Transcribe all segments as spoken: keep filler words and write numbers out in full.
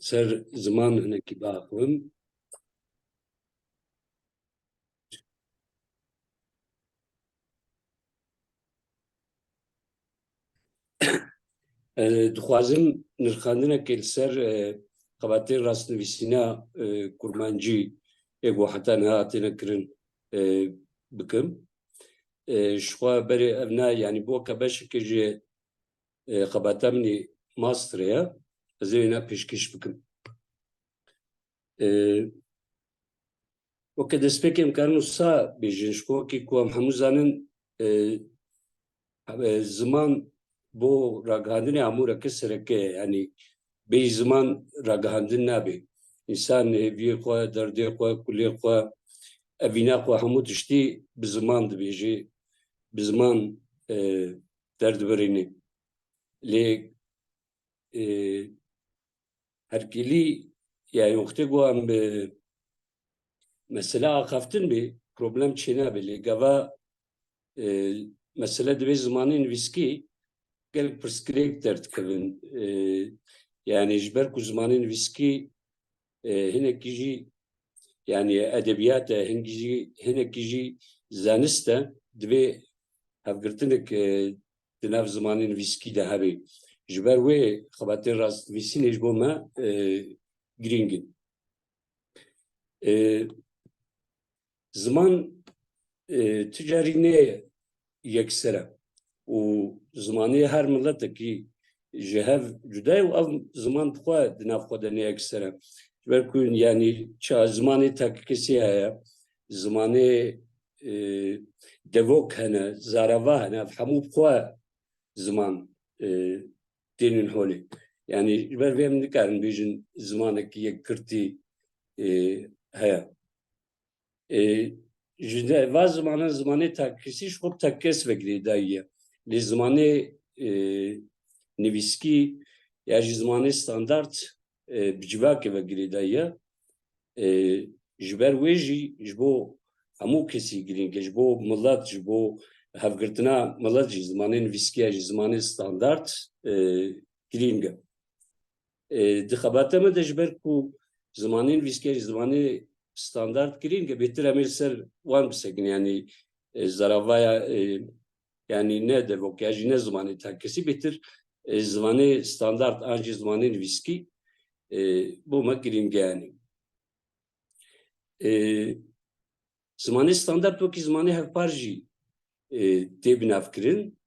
ser ziman hinekî biaxivim. E, dixwazim nirxandinekê li ser, e, xebatên rastnivîsîna, e, kurmancî ê ku heta niha hatine kirin, e, bikim. E, ji xwe berê ev ne, yanî bi weke beşekê ji, e, xebata min ê masterê ye, ez ê wêna pêşkêş bikim. E, Weke destpêkê em karin wisa bêjin, ji xwe wekî ku em hemû zanin, e, e, ziman bo ragihandinê amûreke sereke ye. Yanî bêyî ziman ragihandin nabe. Însan hêviyê xwe, derdê xwe, kulê xwe, evîna xwe, hemû tiştî bi ziman dibêje, bi ziman, e, derdibirîne. Lê, e, herkilî, yani wextê ku em bi mesele axaftin bê, problem çênabe. Lê gava, e, mesele divê zimanê nivîskî gelek pirsgirêk derdikevin. E, yani ji ber ku zimanê nivîskî, e, hinekî jî, yani edebiyat e, hingî jî, hinekî jî zanist e, divê hevgirtinek, e, di nav zimanê nivîskî de hebe. Ji ber wê xebatên rastnivîsînê ji bo me, e, girîng in. E, ziman, e, tu carî ne yekser e û zimanê her miletekî ji hev cuda ye û ev ziman bi xwe di nav xwe de ne yekser e. Ji ber ku, yanî, ça zimanê tekkesî heye, zimanê, e, devok hene, zarava hene, ev hemû bi xwe ziman, e, tênin holê. Yani ji ber vê em nikarin bêjin zimanekî yekgirtî, e, heye. E, ji de, va zimanan, zimanê tekkesî ji xwe bi tekkes ve girêdayî ye. Lê zimanê, e, nivîskî ya jî zimanê standart, e, bi civakê ve girêdayî ye. E, ji ber wê jî ji bo hemû kesî girîng e, ji bo milet, ji bo hevgirtina milet jî zimanê nivîskî ya jî zimanê standart, e, girîng e. E, di xebata me de ji ber ku zimanê nivîskî ya jî zimanê standart girîng e, bêtir em ê li ser wan bisekin, yanî, e, zaravaya, e, yanî ne devok ya jî ne zimanê tekkesî, bêtir, e, zimanê standart an jî zimanê nivîskî, e, bo me girîng e yanî. E, zimanê standart wekî zimanê hevpar jî, e, tê binavkirin.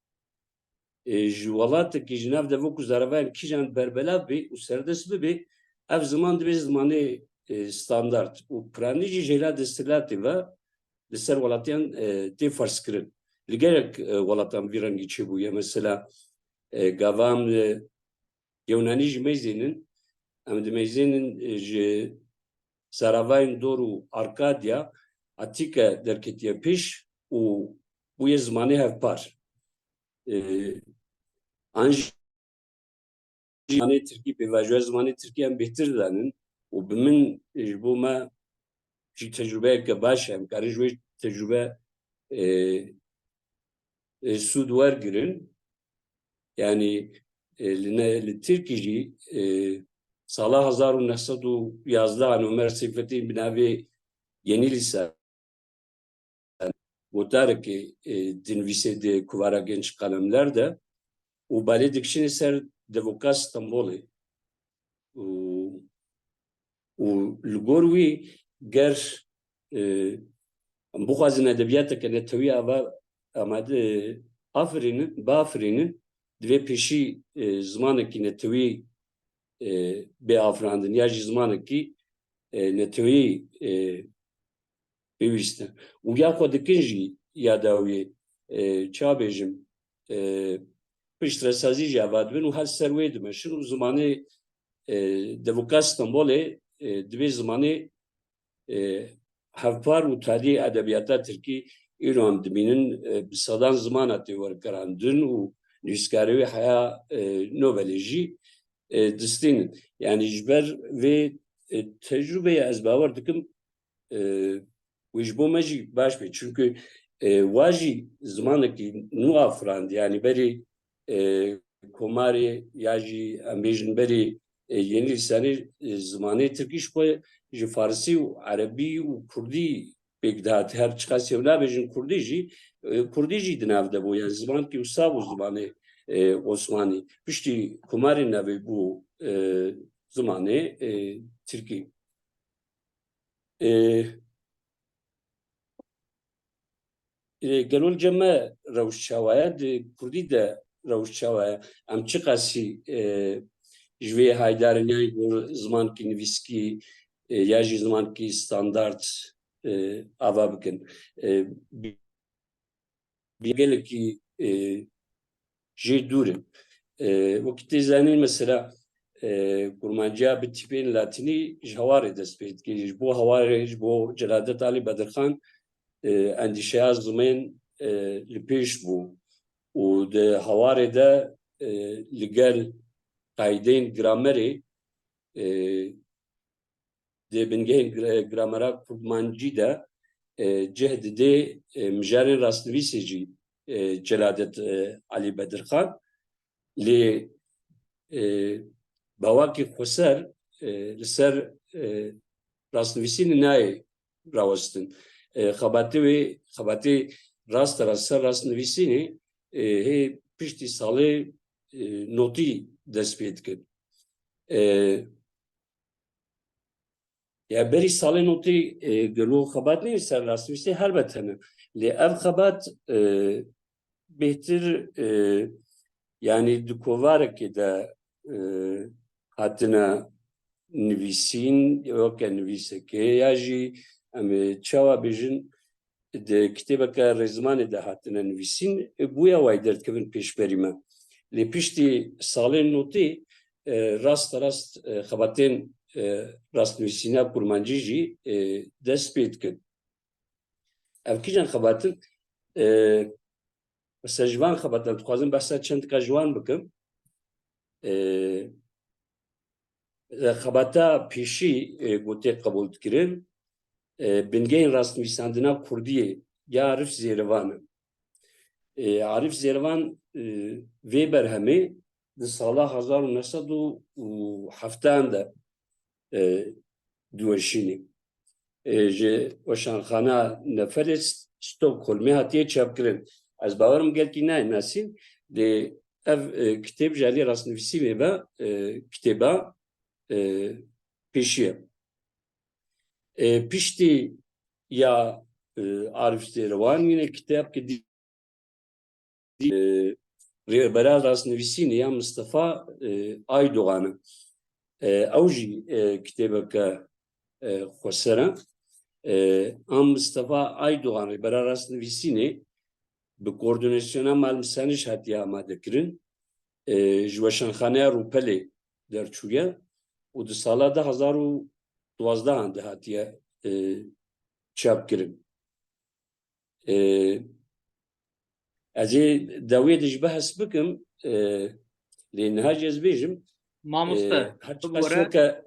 E, ji welatekî ji nav devok û zaravayên kîjan berbelav bê û serdest bibe, ev ziman dibe zimanê, e, standart û piranî jî jêla desthilatê ve li ser welatiyan, e, tê ferzkirin. Li gelek, e, welatan vî rengî çêbûye. Mesela, e, gava em li Yewnanî jî meyzênin, em dimeyzênin, e, ji zaravayên dor û Arkadya, Atîke derketiye pêş û bûye zimanê hevpar. E, an jî zimanê tirkî, pêvajoya zimanê tirkî em bêhtir zanin û bi min, e, ji bo me jî tecrubeyeke baş e. Em karin ji wê tecrube, e, e, sûd wergirin. Yani, e, li ne-, li tirkî jî, e, sala hezar û neh sed û yazdeh an Ömer Seyfettin bi navê Yeni Lise gotarekê, e, dinivîsê di Kovara Genç Kalemler de û balê dikişîne ser devoka Stenbolê û, û li gor wî ger, e, em bixwazin edebiyateke netewî ava amade afirînin, biafirînin, divê pêşî, e, zimanekî netewî, e, bê afirandin ya jî zimanekî, e, netewî, e, pêwîst e. Û ya xwe dikin jî ya dawiyê, e, ça bêjim, e, piştresazî jî ava dibin û her ser wê dimeşin û zimanê, e, devoka Stenbolê, e, divê zimanê, e, hevpar û talî edebiyata tirkî îro em dibînin, e, bi sedan zimana tê wergerandin û nivîskarê wê heya, e, Nobelê jî, e, distînin. Yani ji ber vê, e, tecrubeyê ez bawer dikim, e, wê ji bo me jî baş be. Çunku, e, wa jî zimanekî nû afirand, yani berî, e, komarê ya jî em bêjin berî, e, yeni lisanê, e, zimanê tirkî ji xwe ji farsî û erebî û kurdî pêk dihat. Her çiqas ew nabêjin kurdî jî, e, kurdî jî di nav de bû. Yani zimankî wisa bû zimanê, e, osmanî. Piştî komarê navê bû, e, zimanê, e, tirkî. E, e, gelo li cem me rewş çawa ye? Di kurdî de rewş çawa ye? Em çiqasî, e, ji vê haydar in, yan ji bo zimankî nivîskî, e, ya jî zimankî standard, e, ava bikin? E, bi-, bi gelekî, e, jê dûr in. E, wekî tê zanîn, mesela, e, kurmanciya bi tîpên latînî ji Hawarê dest pê dike. Ji bo Hawarê, ji bo Celadet Alî Bedirxan, e, endîşeya zimên, e, li pêş bû. Û di Hawarê de, e, li gel qaydeyên gramerê, e, di bingehên gra-, gramera kurdmancî de, e, cih didê, e, mijarên rastnivîsê jî, e, Celadet, e, Alî Bedirxan. Lê, e, bawakî xweser, e, li ser, e, rastnivîsînê nayê rawestin. E, xebatê wê, xebatê rast rast ser rastnivîsînê, e, hê piştî salê, e, notî dest pê dikin. E, Ya berî salê notî, e, gelo xebat neyê ser rastnivîsê, helbet hene. Lê ev xebat, e, bêhtir, e, yanî di kovarekê de, e, hatine nivîsîn, weke nivîsekê, ya jî em ê çawa bêjin, di kitêbeke rêzimanê de hatine nivîsîn, e, bûya wayî derdikevin pêşberî me. Lê piştî salên notî, e, rast rast, e, xebatên, e, rastnivîsîna kurmancî jî, e, dest pê dikin. Ev kîjan xebat in? E, mesela ji van xebatan dixwazim behsa çendika ji wan bikim. E, Xebata pêşî, e, ku tê qebûl dikirin, e, bingehên rastnivîsandina kurdiyê ya Arif Zêrivan e. E, Arif Zêrivan, e, vê berhemê di sala hezar û neh sed û heftan de, e, diweşînê. E, ji Weşanxana Neferê Stockholmê hatiye çapkirin. Ez bawerim gelkî nayê nasîn, lê ev, e, kitêb ji alî rastnivîsînê ve, e, kitêba, e, pêşî ye. E, piştî ya, e, Arif Zêrivan yine kitêbke dî, e, rêbera rastnivîsînê ya Mistefa, e, Aydogan e. E, ew jî, e, kitêbeke, e, xweser e. E, a Mistefa Aydogan, rêbera rastnivîsînê, bi koordînasyona Mal Misaniş hatiye amadekirin. E, ji Weşanxaneya Rûpelê derçûye û di sala du hezar û duwazdehan de hatiye, e, çapkirin. E, ez ê dawiyê de jî behs bikim, e, lê niha jî ez bêjim, Mamoste, e, her çiqas bibore. Weke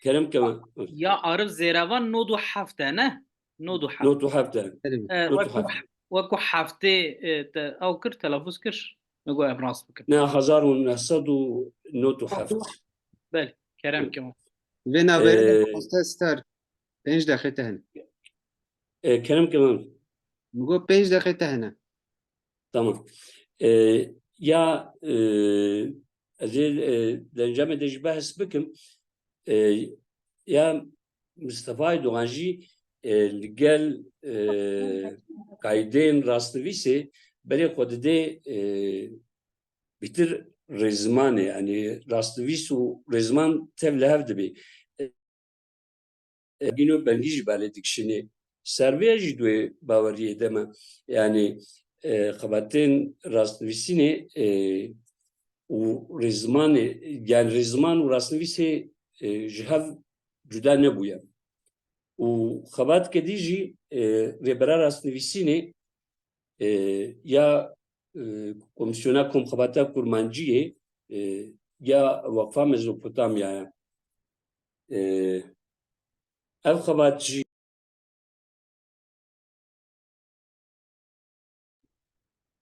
kerem keme. Ya Arif Zêrevan nod û heft e, ne? Nod û heft. Nod û heft e. E, Nod û wek heft. Wek ku heftê, e, te ew kir, telafuz kir. Min got em rast bikin. Ne, hezar û neh sed û nod û heft. Belê, kerem keme. Vê navberê de Ee, mamoste Star. Pênc deqê te hene. E, kerem keme. Min got pênc deqê te hene. Tamam. E, ya, e, ez ê, e, di encamê de jî behs bikim. E, ya Mistefa Aydogan jî, e, li gel, e, kaydên rastnivîsê berê xwe didê, e, bîtir rêzimanê, yanî rastnivîs û rêziman tev li hev dibê. E, Gîno Bengî jî belê dikişînê. Ser vê jî duê baweriyê de me. Yanî, e, xebatên rastnivîsînê, e, û rêzimanê, yani rêziman û rastnivîsê, e, ji hev cuda nebûye. Û xebatke dî jî, e, rêbera rastnivîsînê, e, ya, e, Komîsyona Komxebata Kurmanciyê, e, ya Weqfa Mezopotamyaya. E, ev xebat jî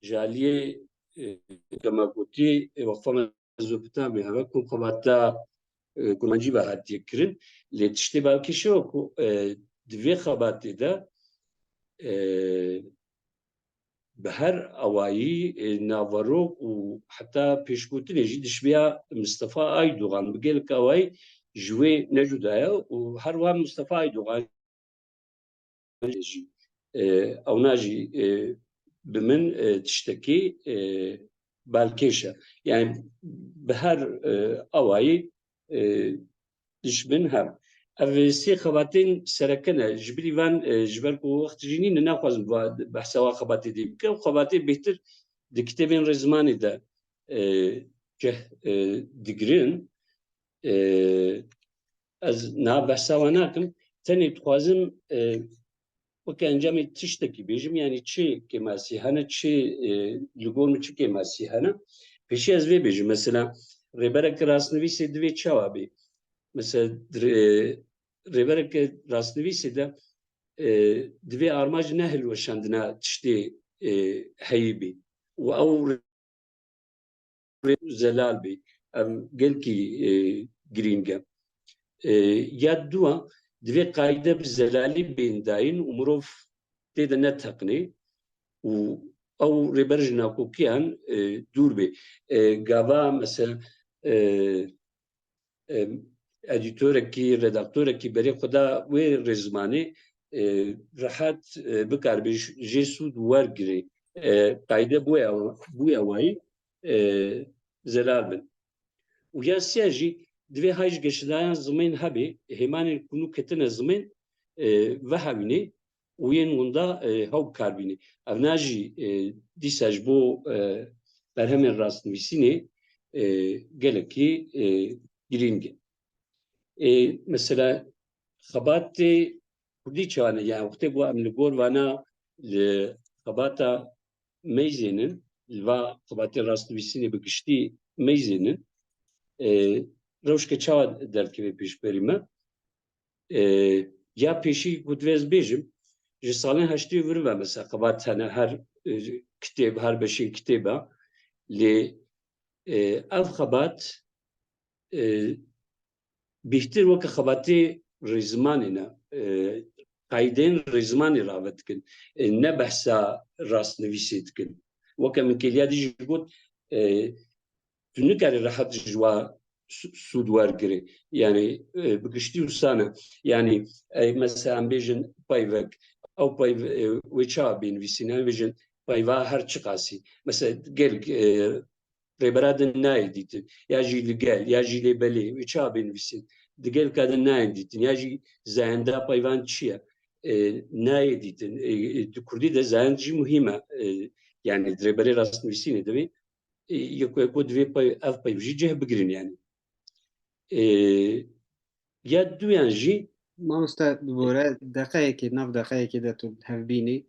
ji aliyê, e, kema gotî, e, Weqfa Mezopotamya, ev e komxebata e, kurmancî ve hatiye kirin. Lê tiştê balkêş e ku, e, di vê xebatê de, e, bi her awayî, e, naverok û heta pêşgotinê jî dişibiya Mistefa Aydogan bi gelek awayî ji wê necuda ye û her wiha Mistefa Aydogan jî, e, ewna jî, e, bi min, e, tiştekî, e, balkêş e. Yani bi her, e, awayî, e, dijmin hev. Ev sê xebatên sereke ne. Ji bilî van, e, ji ber ku wext jî nîne, naxwazim va-, behsa wa xebatê dî bikim. Xebatê bêhtir di kitêbên rêzimanê de, e, cih, e, digirin. E, ez niha behsa wan nakim. Tenê dixwazim, e, weke encamê tiştekî bêjim, yanî çi kêmasî hene, çi, e, li gor min çi kêmasî hene. Pêşî ez vê bêjim, mesela, rêbereke rastnivîsê divê çawa bê? Mesela, rê-, rêbereke rastnivîsê de, e, divê armanc ne hilweşandina tiştê, e, heyî bê. Û ew zelal bê. Ev gelkî, e, girîng e. E, ya dua, divê qayde bi zelalî bên dayîn û mirov tê de neteqinê û ew rêber ji nakokiyan, e, dûr bê. E, gava, mesela, e, e, edîtorekî, redaktorekî berê xwe da wê rêzimanê, e, rehet, e, bikaribe j-, jê sûd wergirê. E, qayde bûye, bûye wayî, e, zelal bin. Û ya siya jî divê hay ji geşedayan zimên hebê, hêmanên ku nû ketine zimên, e, vehewînê û yên winda, e, hew bikar bînê. Evna jî, e, dîsa ji bo, e, berhemên rastnivîsînê, e, gelekî, e, girîng e. E, mesela xebatê kurdî çawa ne? Yani wextê ku em li gor vana li xebata meyzênin, li va xebatê rastnivîsînê bi giştî meyzênin, e, rewşke çawa derdikeve pêşberî me? E, ya pêşî ku divê ez bêjim, ji salên heştê û vir ve mesela xebat hene, her, e, kitêb, her beşên kitêba, lê, e, ev xebat, e, bêhtir weke xebatê rêzimanê ne, e, qaydeyên rêzimanê rave dikin, e, ne behsa rastnivîsê dikin. Weke min kêliya dî jî got, e, tu nikarî rehet ji wa su-, sûd wergirê. Yani, e, bi giştî wisa ne. Yani, e, mesela em bêjin peyvek, ew peyv-, e, wê çawa bênivîsîn? Em bêjin peyva her çiqasî. Mesela gelek, e, rêbera din nayê dîtin, ya jî li gel, ya jî lê belê, wê çawa bênivîsîn? Di gelka din nayên dîtin, ya jî zayenda peyvan çi ye? E, nayê dîtin. E, e, di kurdî de zayend jî muhîm e. E, yani di rêberê rastnivîsînê de bê, e, yeko yeko divê pey-, ev peyv jî cih bigirin yani. E, ya duyan jî Mamoste, bi bore deqeyekê, nav deqeyekê de tu hevbînî.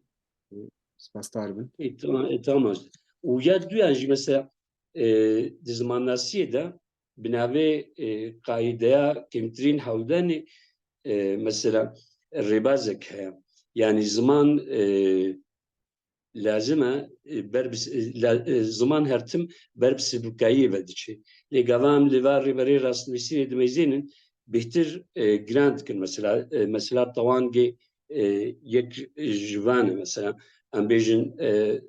Spasdar bin. E, tamam, e, tamam. Û ya duyan jî mesela, e, di zimannasiyê de bi navê, e, qaideya kêmtirîn hewldanê, e, mesela rêbazek heye. Yani ziman, e, lazim e, e, ber bi s-, e, la-, e, ziman her tim ber bi sivkayiyê ve diçe. Lê gava em li va rêberê rastnivîsînê dimeyzênin, bêhtir, e, giran dikin. Mesela, e, mesela tewangê, e, yek ji van e. Mesela em bêjin, e,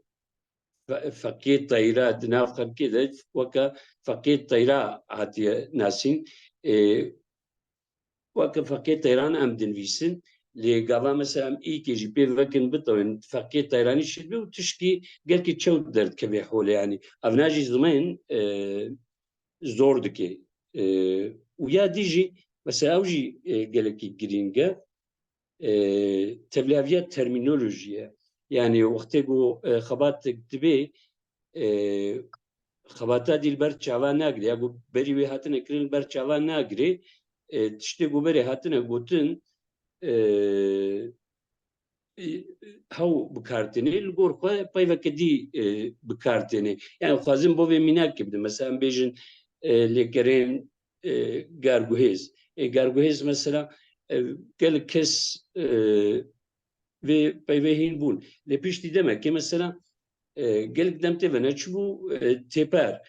fe-, feqiyê teyra di nav xelkê de weke feqiyê teyra hatiye nasîn. E, Weke feqiyê teyran em dinivîsin. Lê gava mesela em îkê jî pê vekin bitewin, feqiyê teyranî şîr be û tişkî gelkî çew derdikeve holê, yanî evna jî zimên, e, zor dike. E, û ya dî jî mesela ew jî, e, gelekî girîng e. E, tevliheviya termînolojî ye. Yanî wextê ku, e, xebatek dibe, e, xebata dî li ber çava nagire, ya ku berî wê hatine kirin li ber çava nagire, e, tiştê ku berê hatine gotin, e, e, hew bi kar têne, li gor xwe peyveke dî, e, bi kar têne. Yani xwazim bo vê mînakê bidim. Mesela em bêjin, e, lêkerên, e, garguhêz. E, garguhêz mesela, e, gelek kes, e, vê peyvê hîn bûn. Lê piştî demekê mesela, e, gelek dem tê ve neçûbû, e, têper.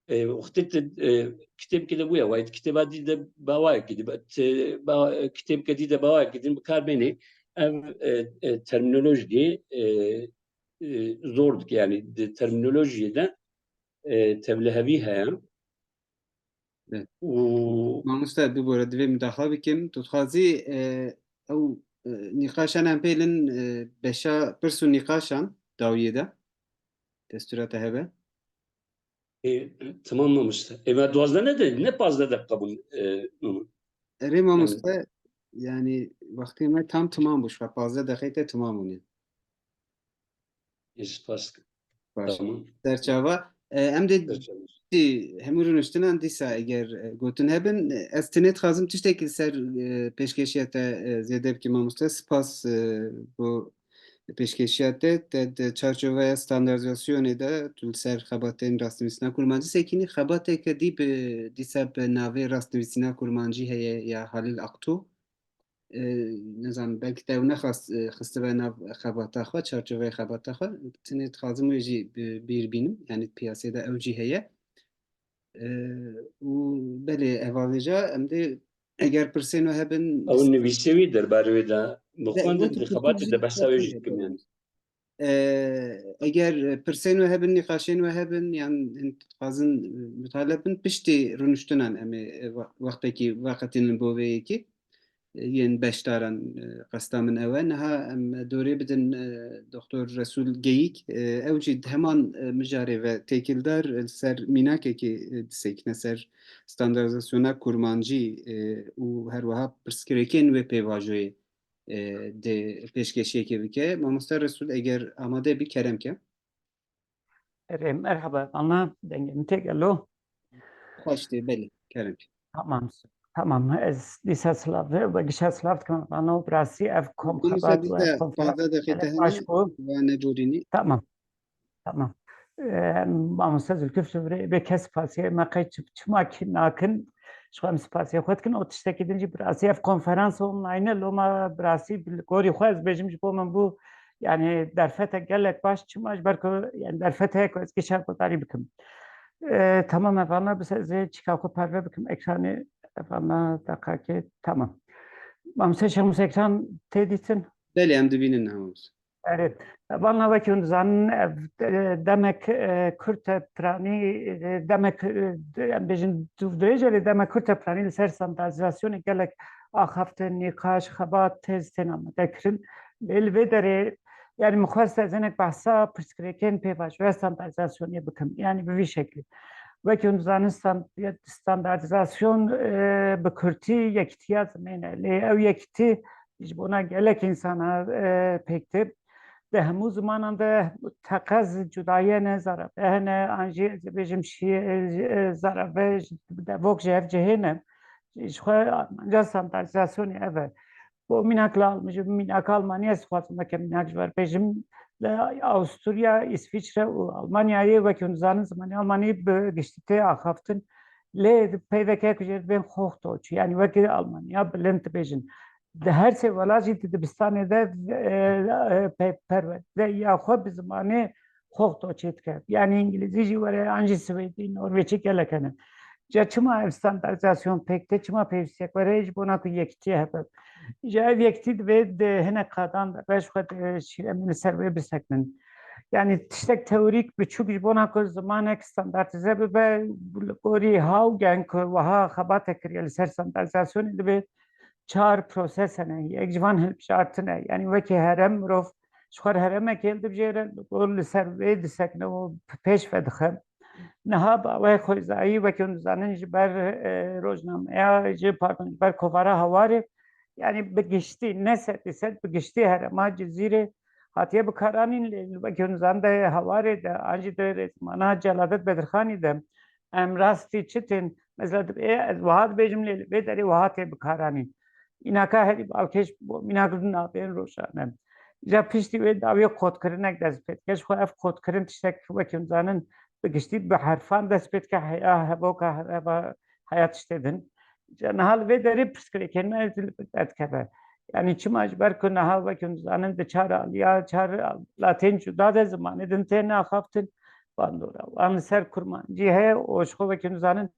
E, wextê tu, e, kitêbke de bûye, wayî tu kitêba dî de bawayekî dî, tu ba-, kitêbke dî de bawayekî din bi kar bênî. Ev, e, e, termînolojiyê, e, e, zor dike, yanî di termînolojiyê de, e, tevlihevî heye. Evet. Û Mamoste, bibore, divê mudaxile bikim. Tu dixwazî, e, ew, e, nîqaşan em pêlin, e, beşa pirs û nîqaşan dawiyê de. Destûra te hebe? E, tamam mamoste. E, me duwazdeh nede, ne pazdeh deqiqa bûn, e, Memo? Erê Yani mamoste, yani wextê me tam tamam bû, şuxa pazdeh deqê te tamam bûne. Ê, spas dikim. Baş. Tamam. Serçava. E, em dê Serçava. Dî, hemû rûniştinan dîsa eger, e, gotin hebin, e, ez tenê dixwazim tiştekî li ser, e, pêşkêşiya te, e, zêde bikim mamoste. Spas, e, bo pêşkêşiya te. Te di çarçoveya standartizasyonê de tu li ser xebatên rastnivîsîna kurmancî sekinî. Xebateke dî bi, dîsa bi navê rastnivîsîna kurmancî heye ya Halil Aktu. E, nizanim, belkî te ew nexwest, e, xistibe nav xebata xwe, çarçoveyê xebata xwe. Tenê dixwazim wê jî bi bîr bînim, yanî di piyasê de ew jî heye. E, û belê, hevavêja, em dê eger pirsên we hebin, Ew nivîsê wî derbarê wê de, bi Be-, xwe de, wekî di xebatê de behsa wê jî dikim yani. E, eger pirsên we hebin, nîqaşên we hebin, yan hin dixwazin, e, mutaleb bin, piştî rûniştinan em ê, e, we-, wextekî veqetînin bo vê yekê, e, yên beşdaran, e, qesta min ew e. Niha em dorê bidin, e, Doktor Resûl Geyîk. E, ew jî di heman, e, mijarê ve têkildar, e, li ser mînakekê, e, disekine ser standartizasyona kurmancî, e, û her wiha pirsgirêkên wê pêvajoyê e, dê pêşkêşiyekê bike. Mamoste Resul, eger amade bî, kerem ke. Erê, merhaba, ana, dengê min tê gelo? Xweş tê, belê, kerem ke. Tamam, tamam. Ez dîsa silav, ve gişa silav dikim. Ana, bi rastî ev Mamoste komxebat û ev dîsa konferans pazdeh deqê te gelek hene, baş bû. Ve neborînî. Tamam. Tamam. Em, mamoste Zülküf ji vir ê bê kes spasiyê me qey çi-, çima ki nakin, ji xwe em spasiyê xwe dikin, o tiştekî din jî bi rastî ev konferans online e, loma bi rastî bi gorî xwe ez bêjim ji bo min bû, yani derfetek gelek baş, çima ji ber ku, yani derfet heye ku ez kêşa guhdarî bikim. E, tamam, evana bi se-, ez ê çîka xwe parve bikim ekranê, evana deqakê, tamam. Mamoste Şemus ekran tê dîtin? Belê, em dibînin, mamoste. Erê, vana wekî hûn dizanin, ev, e, demek, e, kurt e piranî, e, demek, e, em bêjin dûvdirêj e, lê demek kurt e piranî li ser standartizasyonê gelek axaftin, nîqaş, xebat, tez tên amade kirin. Lê li vê derê, yani min xwest ez hinek behsa pirsgirêkên pêvajoya standartizasyonê bikim. Yani bi vî şeklî. Wekî hûn dizanin stand-, standartizasyon, e, bi kurtî yekîtiya zimên e. Lê ew yekîtî ji bona gelek însana, e, pêk tê. Di hemû zimanan de teqez cudaye ne, zarabe hene, an jî ez ê bêjim şî-, e, zarabe ji devok ji hev cihê ne. Ji xwe armanca standartizasyonê ev e. Bo mînak li Alm-, ji mînaka Almanyayê ez dixwazim weke mînak ji we re bêjim. Li Awusturya, Îsvîçre û Almanyayê wekî hûn dizanin zimanê Almanî bi giştî tê axaftin. Lê peyveke ku jê dibên Hochdeutsch, yanî wekî Almanya bilind dibêjin. Di her sê welat jî di dibistanê de, e, e, pe-, perwerde ya xwe bi zimanê Hochdeutschê dike. Yanî îngilîzî jî were, an jî swêdî, norwêçî gelek hene. Ca çima ev standartizasyon pêk tê, çima pêwîstiyek were, ji bona ku yekîtiyê hebe. Ji ev yekîtî divê di hinek qadan de be, ji xwe di şî-, em ê li ser wê bisekinin. Yanî tiştek teorîk biçûk ji bona ku zimanek standartize bibe, li gorî Haugen ku wiha xebate kiriye li ser standartizasyonê, divê çar proses hene. Yek ji van hilbijartin e. Yanî wekî herem mirov ji xwe re heremekê hildibijêre, li gor li ser wê disekine û pêş ve dixe. Niha bi awayek xwezayî, wekî hûn dizanin, ji ber, e, rojnameya, ji, pardon, ji ber kovara Hawarê, yanî bi giştî, ne sedî sed, bi giştî herema Cizîrê hatiye bikaranîn, lê wekî hûn dizanin de Hawarê de, an jî di rêzimana Celadet Bedirxanî de, em rastî çi tên, mesela, dibê, ez wiha dibêjim, lê li vê derê wiha tê bikaranîn. Mînaka herî balkêş bo mînak li navên rojane. Îca piştî wê dawiyê kodkirinek dest pê dike. Ji xwe ev kodkirin tiştek wekî hûn dizanin bi giştî bi herfan dest pê dike, heya, hevoka, heva, heya tiştê din. Îca niha li vê derê pirsgirêkên me li ber dikeve. Yanî çima, ji ber ku niha wekî hûn dizanin di çar aliya, çar latên cuda de zimanê din tên axaftin. bandora wan li ser kurmancî heye û ji xwe wekî hûn dizanin,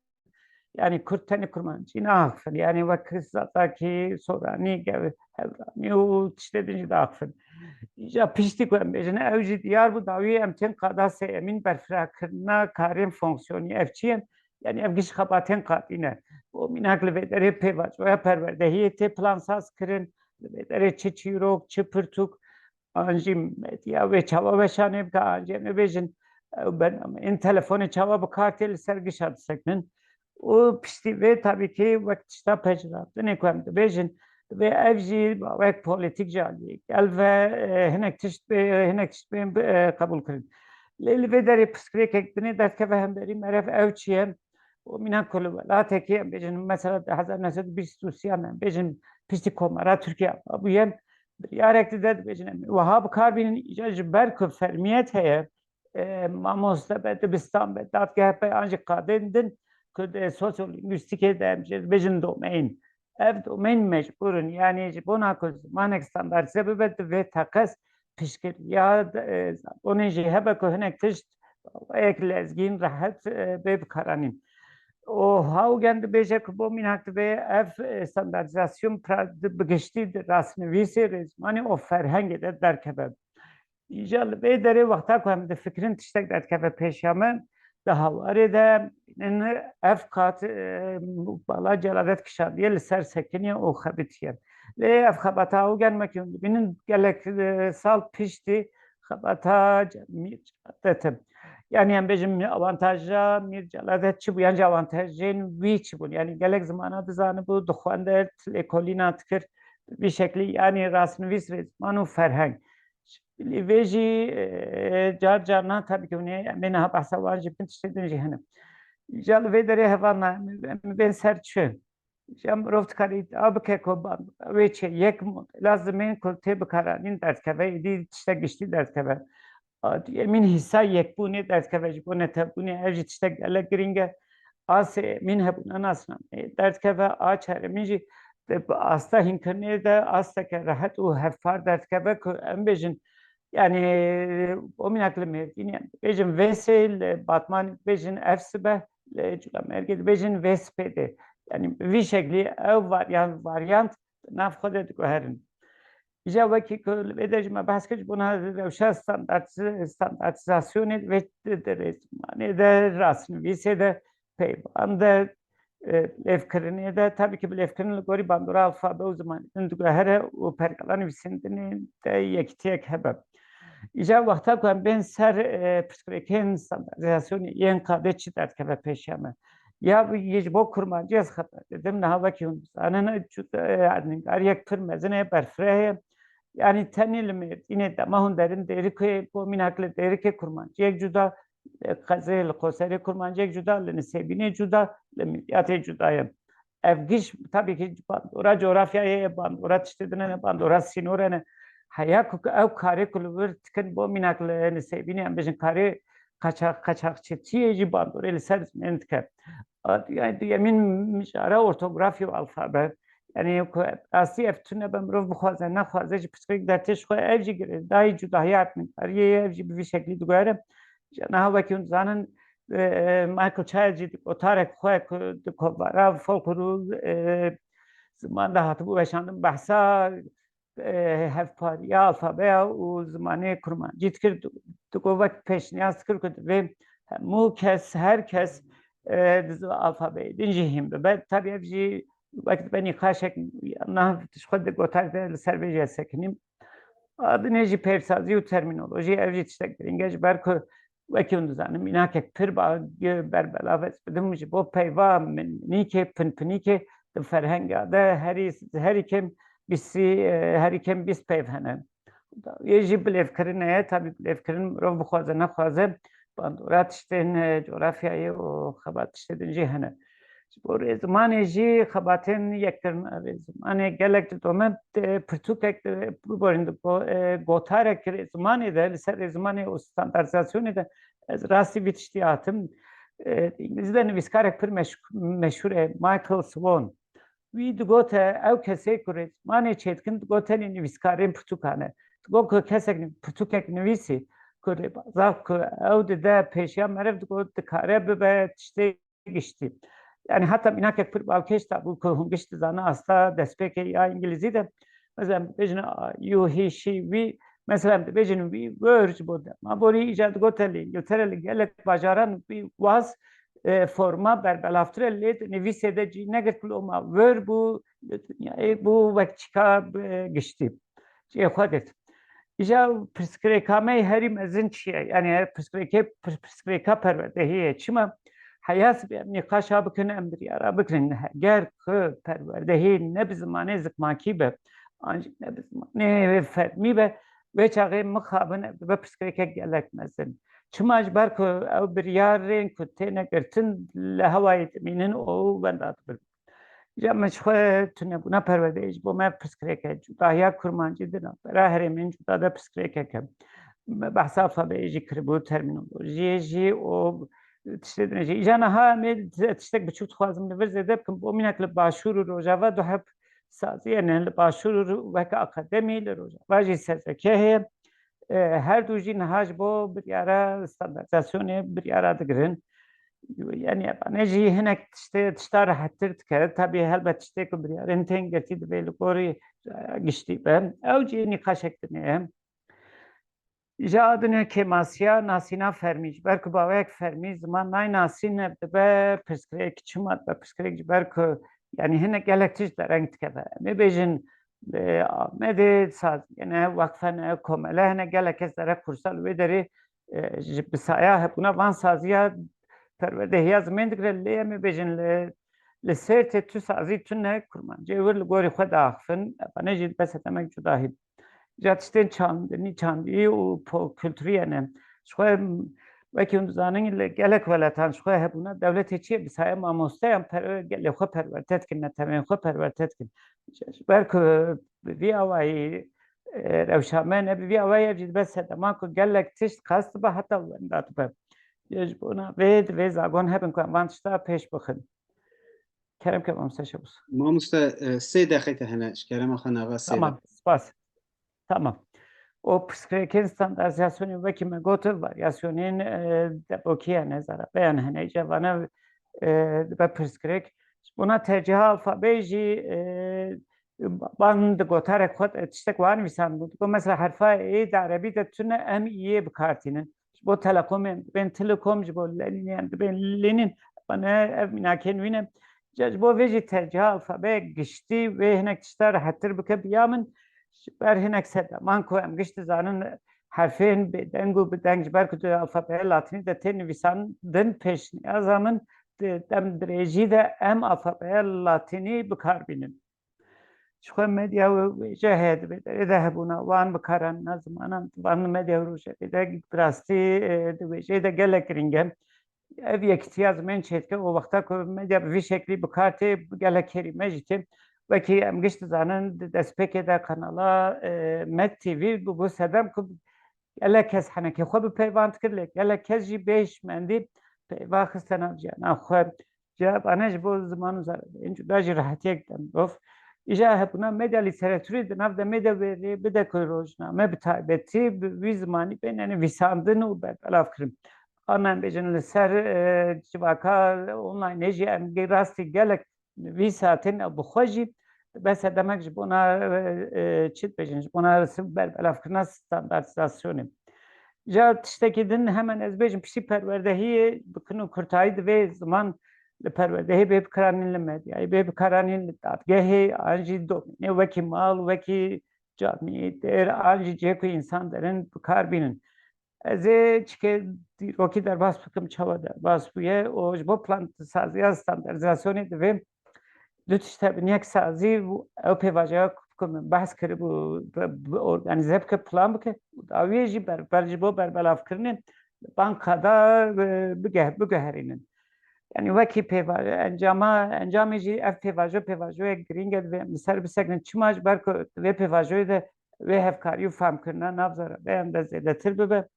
yanî kurd tenê kurmancî naaxifin. Yanî wek Zazakî, Soranî, Gev-, Hewranî û tiştê din jî diaxifin. Îja piştî ku em bêjin, ew jî diyar bû, dawiyê em tên qada sêyemîn berfirakirina karên fonksiyonî. Ev çi ye? Yanî ev giş xebatên qadî ne. Bo mînak li vê derê pêvajoya perwerdehiyê tê plansaz kirin, li vê derê çi çîrok, çi pirtûk, an jî medya wê çawa weşanê bike, an jî em ê bêjin, ew bernameyên telefonê çawa bi kar tê li ser gişa disekinin. Û piştî vê tabî kî wek tişta pejirandinê ku em dibêjin, divê ev jî wek polîtîk ji aliyê gel ve, e, hinek tişt bê, hinek tişt bên, e, qebûl kirin. Lê li vê derê pirsgirêkek dinê derdikeve hemberî me re, ev çi ye? Û mînak ku li welatekê, em bêjin, mesela di hezar neh sed û bîst û sê em bêjin piştî Komara Tirkiye bûye, biryarek dide, dibêjin em ê wiha bi kar bînin, îca ji ber ku fermiyet heye, e, mamoste be, dibistan be, dadgeh be, an jî qadên din ku di sosyolîngwîstîkê de em jê dibêjin domain. Ev domain mecbûr in, yanî ji bona ku zemanek standardîze bibe, divê teqez piştgiriya, e, zagonê jî hebe ku hinek tişt wek lezgîn rehet, e, bê bikaranîn. Û Haugen dibêje ku bo mînak divê ev, e, standardîzasyon pra-, di, bi giştî di rastnivîsê, rêzimanê û ferhengê de derkeve. Îja li vê derê wexta ku em difikirin tiştek derkeve pêşiya me, di hawarê de bînin ev qat, e, bala celadet kişandiye, li ser sekiniye û xebitiye. Lê ev xebata Haugen wekî hûn dibînin gelek, e, sal piştî xebata ce-, Mîr Celadet e. Yanî em bêjin avantaja Mîr Celadet çi bû? Yan jî avantajên wî çi bûn? Yanî gelek zimana dizanibû, dixwend, lêkolîna dikir. Bi vî şeklî, yanî rastnivîs, rêziman û ferheng. Lê vê jî, e, car carna tabî ki hûn ê, em ê niha behsa wan jî bikin, tiştê din jî hene. Îja li vê derê hevalna em, em bên ser çi? Îja mirov dikare îdia bike ku bandora wê çi ye? Yek modela zimên ku tê bikaranîn derdikeve, êdî tiştek giştî derdikeve. A duyemîn hîsa yekbûnê derdikeve ji bo netewbûnê, ev jî tiştek gelek girîng e. A sêyemîn hebûna nasnameyê derdikeve, a çaremîn jî bi asta hînkirinê de asteke rehet û hevpar derdikeve ku em bêjin, yanî bo mînak li Mêrdînê em dibêjin vê sê, li Batmanê dibêjin ev sibe, li Cûlamergê dibêjin vê sipê de. Yanî bi vî şeklî ew varyan-, varyant di nav xwe de diguherin. Îja wekî ku li vê de jî me behs kir, ji bona rewşa standartiz-, standartîzasyonê di vê, di, di rêzimanê de, rastnivîsê de, peyvan de, e, lêvkirinê de, tabî ki bi lêvkirin li gorî bandora alfabe û zimanê din diguhere û pergala nivîsîndinê de yekîtiyek hebe. Îja wexta ku em bên ser, e, pirsgirêkên standartîzasyonê yên qadê çi derdikeve pêşiya me? Ya ji bo kurmancî ez xeber didim, niha wekî hûn dizanin, cuda, e, erdnîgariyek pir mezin heye, berfireh heye. Yanî tenê li Mêrdînê dema hûn derin Dêrikê, bo mînak li Dêrikê kurmanciyek cuda, li qezê, li Qoserê kurmanciyek cuda, li Nisêbînê cuda, li Midyatê cuda ye. Ev giş, tabî ki bandora coğrafyayê ye, bandora tiştê din e, bandora sînore ne. Heya ku ew karê ku li wir dikin, bo mînak li Nisêbînê em bêjin karê qaçax-, qaçaxçîtiyê jî bandorê li ser zimên dike. A, yani duyemîn mijara ortografya û alfabe. Yani ku rastî ev tune be, mirov bixwaze, nexwaze, ji pirsgirêk dertê ji xwe, ev jî girêdayî cudahiya erdnîgariyê ye, ev jî bi vî şeklî diguhere. Ji niha wekî hûn dizanin, e, Michael Child jî di gotarek xwe ku di kovara folklor û, e, ziman de hatibû weşandin, behsa, e, hevpariya alfabeya û zimanê kurmancî dikir, di, digot, wek pêşniyaz dikir ku divê hemû kes, her kes, e, di alfabeyê din jî hîn bibe. Tabî ev jî wek dibe nîqaşek, niha ji xwe di gotar de li ser vê jî ez sekinîm. A dinê jî peyvsazî û termînolojî, ev jî tiştek girîng e, ji ber ku wekî hûn dizanin, mînakek pir ba-, berbelav ez bidim ji bo peyva min-, minîkê, pinpinîkê di ferhenga de herî, herî kêm bîst, e, herî kêm bîst peyv hene. Yê jî bilêvkirin heye, tabî bilêvkirin mirov bixwaze nexwaze, bandora tiştên, e, coğrafyayê û xebat tiştê din jî hene. Ji bo rêzimanê jî xebatên yektirina rêzimanê gelek didome, e, pirtûkek, e, biborîn di go-, e, gotarek rêzimanê de, li ser rêzimanê û standartîzasyonê de ez rastî vî tiştî hatim. E, Îngilîzî de nivîskarek pir meş-, meşhûr e, Michael Swan. Wî digote, ew kesê ku rêzimanê çêdikin, digot tenê nivîskarên pirtûkan e. Digot ku kesek ni-, pirtûkek nivîsî, ku rêbaza ku ew dide pêşiya meriv digot dikare bibe tiştê giştî. Yani heta mînakek pir balkêş da bû ku hûn gişt dizane asta destpêkê ya îngilîzî de, mesela em dibêjin, a, you, he, she, we, mesela em dibêjin we were ji bo dema borî, îca digote li Îngiltere li gelek bajaran we was, e, forma berbelavtir e, lê di nivîsê de cî negirt, loma were bû, li dinyayê bû wek çîka, e, giştî. Cihê xwe girt. Îja pirsgirêka me herî mezin çi ye? Yani her pirsgirêkê, pir-, pirsgirêka perwerdehiyê ye. Çima? Heya sibê em nîqaşa bikin, em biryara bikin. Heger ku perwerdehî ne bi zimanê zikmakî be, an jî ne bi zimanê fermî be, wê çaxê mixabin ev dibe pirsgirêkek gelek mezin. Çima? Ji ber ku ew biryarên ku têne girtin li hewayê dimînin û wenda dibin. Îca min ji xwe tunebûna perwerdeyê ji bo me pirsgirêk e. Cudahiya kurmancî di navbera herêmên cuda de pirsgirêkek e. Me behsa alfabeyê jî kiribû, termînolojiyê jî û tiştê din jî. Îca niha em ê tiştek biçûk dixwazim li vir zêde bikim. Bo mînak li Başûr û Rojava du heb saziyê ne. Li Başûr weke akademî, li Rojava jî S Z K heye. E, her du jî niha ji bo biryara standartizasyonê biryara digirin. Yani ebane jî hinek tiştê, tişta rehettir dike. Tabii helbet tiştê ku biryarên tên girtî divê li gorî, e, giştî be. Ew jî nîqaşek din e. Ji adine kêmasiya nasîna fermî, ji ber ku baweyek fermî ziman naynasin, ev dibe pirsgirêk. Çima dibe pirsgirêk? Ji ber ku, yani hinek gelek tişt dereng dikeve. Em ê bêjin, e, Amedê saziyê ne, weqfe ne, komele hene, gelek kes dere kursa li wê derê, e, ji bi saya hebûna van saziya perwerdehiya zimên digire, lê em ê bêjin li, li Sêrtê tu sazî tune, kurmancê wir li gorî xwe diaxifin, evane jî dibe sedemek cudahî. Îca tiştên çandinî, çandî û po-, kulturî ye ne. Ji xwe, wekî hûn dizanin, li gelek weletan ji xwe hebûna dewletê çi ye? Bi saya mamosteyan per-, gelê xwe perwerte dikin, neteweyên xwe perwerte dikin. Ji ber ku bi vî awayî, e, rewşa me ne, bi vî awayî ev jî dibe sedema ku gelek tişt qas dibe heta wenda dibe. Ji bona vê divê zagon hebin ku em van tişta pêş bixin. Kerem ke mamoste Şebûs. Mamoste, e, sê deqîqe hene, ji kerema xwe nava sê Tamam, deqîqe. Spas. Tamam. O pirsgirêkên standartizasyonê wekî me got, varyasyonên, e, debokî hene, zerabeyan hene. Îca vane, e, dibe pirsgirêk. Ji bona tercîha alfabeyê jî, e, ban di gotarek xwe, e, tiştek wiha nivîsandibû. Digot, mesela herfa ê di erebî de tune, em iyê bi kar tînin. Ji bo telekomê em dibên telekom, ji bo Lenînê em dibên Lenîn. Bana ev mînakên wî ne. Ca ji bo vê jî tercîha alfabeyek giştî wê hinek tişta rehettir bike biya min. Ji ber hinek sedeman ku em giş dizanin herfên bêdeng û bideng ji ber ku di alfabeya latînî de tê nivîsandin pêşniyaza min di dem dirêjî de em alfabeya latînî bi kar bînin. Ji xwe medya wêje heye di vê derê de hebûna wan bikaranîna zimanan di van medya û rojevê de bi rastî, e, di wêjeyê de gelek girîng e. Ev yekitiya zimên çêdike û wexta ku medya bi vî şeklî bi kar tê, gelek kerîme jî tê. Wekî em giş dizanin di destpêkê de kanala, e, Med T V bûbû sedem ku gelek kes henekê xwe bi peyvan dikir, lê gelek kes jî bê hişmendî peyva xiste nav jiyana xwe. Cevabane ji bo ziman û zaravên cuda jî rehetiyek dide mirov. Îja hebûna medya lîteratûrê di nav demê de wê rê bide ku rojname bi taybetî bi wî zimanî bêne nivîsandin û berbelavkirin. An em bêjin li ser, e, civaka online jî em rastî gelek nivîsa tên ew bi xwe jî dibe sedemek ji bona, e, e, çi dibêjin, ji bona berbelavkirina standartizasyonê. Ja tiştekî din hemen ez bêjim, piştî perwerdehiyê bikin û kurtayî divê ziman li perwerdehê bê bikaranîn, li medyayê bê bikaranîn, li dadgehê an jî domînê wekî mal, wekî camî, dêr an jî cihê ku însan derin bi kar bînin. Ez ê çike dîrokî derbas bikim, çawa derbas bûye û ji bo plansaziya standartizasyonê divê du tişt hebin. Yek sazî û ew pêvajoya ku min behs kiribû, bi, bi organîze bike, plan bike û dawiyê jî ber, ber ji bo berbelavkirinê li banka de, e, bige-, biguherînin. Yani wekî pêva-, encama, encamê jî ev pêvajo, pêvajoyek girîng e, divê em li ser bisekinin. Çima? Ji ber ku di vê pêvajoyê de wê hevkarî û famkirina nav zarabeyan de zêdetir bibe.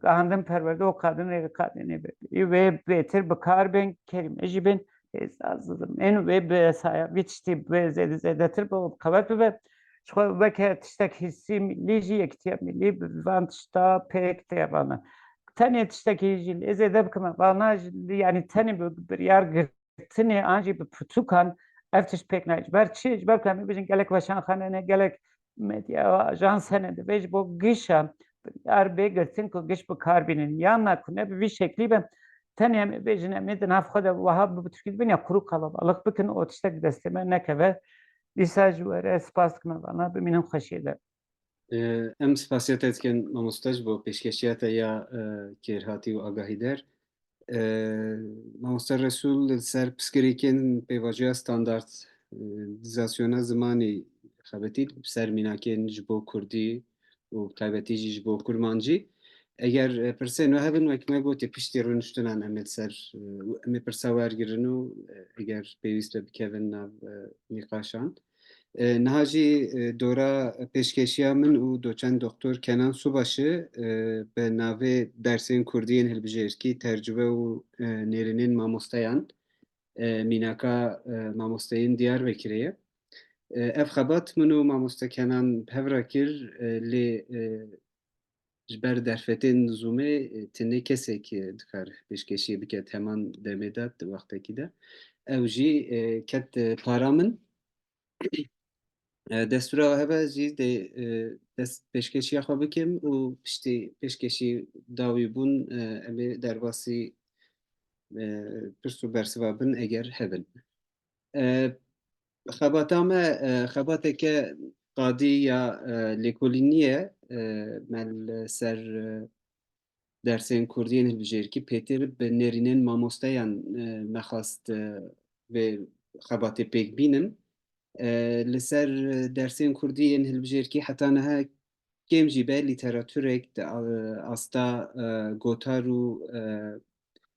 Gahandin perwerde û qadin rê qadinê be. Wê bêtir bi kar bên, kerîme jî bên. Hêza zimên wê bi saya vî tiştî bi zêde-, zêdetir bibe û bi qewet bibe. Ji xwe weke tiştek hîsî milî jî yekîtiya milî bi van tişta pêk tê vana. Tenê tiştekî jî lê zêde bikime vana jî, yanî tenê bi biryar girtinê an jî bi pirtûkan ev tişt pêk nayê. Ji ber çi? Ji ber ku em ê bêjin gelek weşanxane hene, gelek medya ajans hene, divê ji bo gişa biryar bê girtin ku giş bi kar bînin. Yan na ku ne bi vî şeklî be, tenê em ê bêjin em ê di nav xwe de wiha bi, bi tirkî dibin ya kuru kalabalık bikin, o tiştek destê me nekeve. Dîsa ji we re spas dikim, vana bimînin xweşiyê de. Ee, em spasiya te dikin mamoste ji bo pêşkeşiya te ya, e, kêrhatî û agahîder. Ee, Mamoste Resûl, li ser pirsgirêkên pêvajoya standardîzasyona zimanî xebitî, li ser mînakên ji bo kurdî û bi taybetî jî ji bo kurmancî. Eger, e, pirsên we hebin, wek me gotî, piştî rûniştinan em ê li ser, e, em ê pirsa wergirin û, e, eger pêwîst be bikevin nav, e, nîqaşan. E, niha jî, e, dora pêşkeşiya min û doçent doktor Kenan Subaşi, e, bi navê Dersên Kurdî yên Hilbijêrkî, Tercuve û, e, Nêrînên Mamosteyan, e, mînaka, e, mamosteyên Diyarbekirê ye. E, ev xebat min û mamoste Kenan bi hev re kir, e, lê, e, ji ber derfetên Zoomê, e, tenê kesek, e, dikar pêşkêşiyê bike di heman demê de, di wextekî de. Ew jî, e, ket, e, para min. E, destûra hebe jî dê, e, dest pêşkêşiya xwe bikim û piştî pêşkêşî dawî bûn, e, em ê derbasî, e, pirs û bersiva bin eger hebin. E, xebata me, e, xebateke qadî ya, e, lêkolînî ye. E, me li ser, e, dersên kurdî yên hilbijêrkî pêtir bi nêrînên mamosteyan, e, me xwest, e, vê xebatê pêk bînin. E, li ser, e, dersên kurdî yên hilbijêrkî heta niha kêm jî be lîteraturek di, e, asta, e, gotar û, e,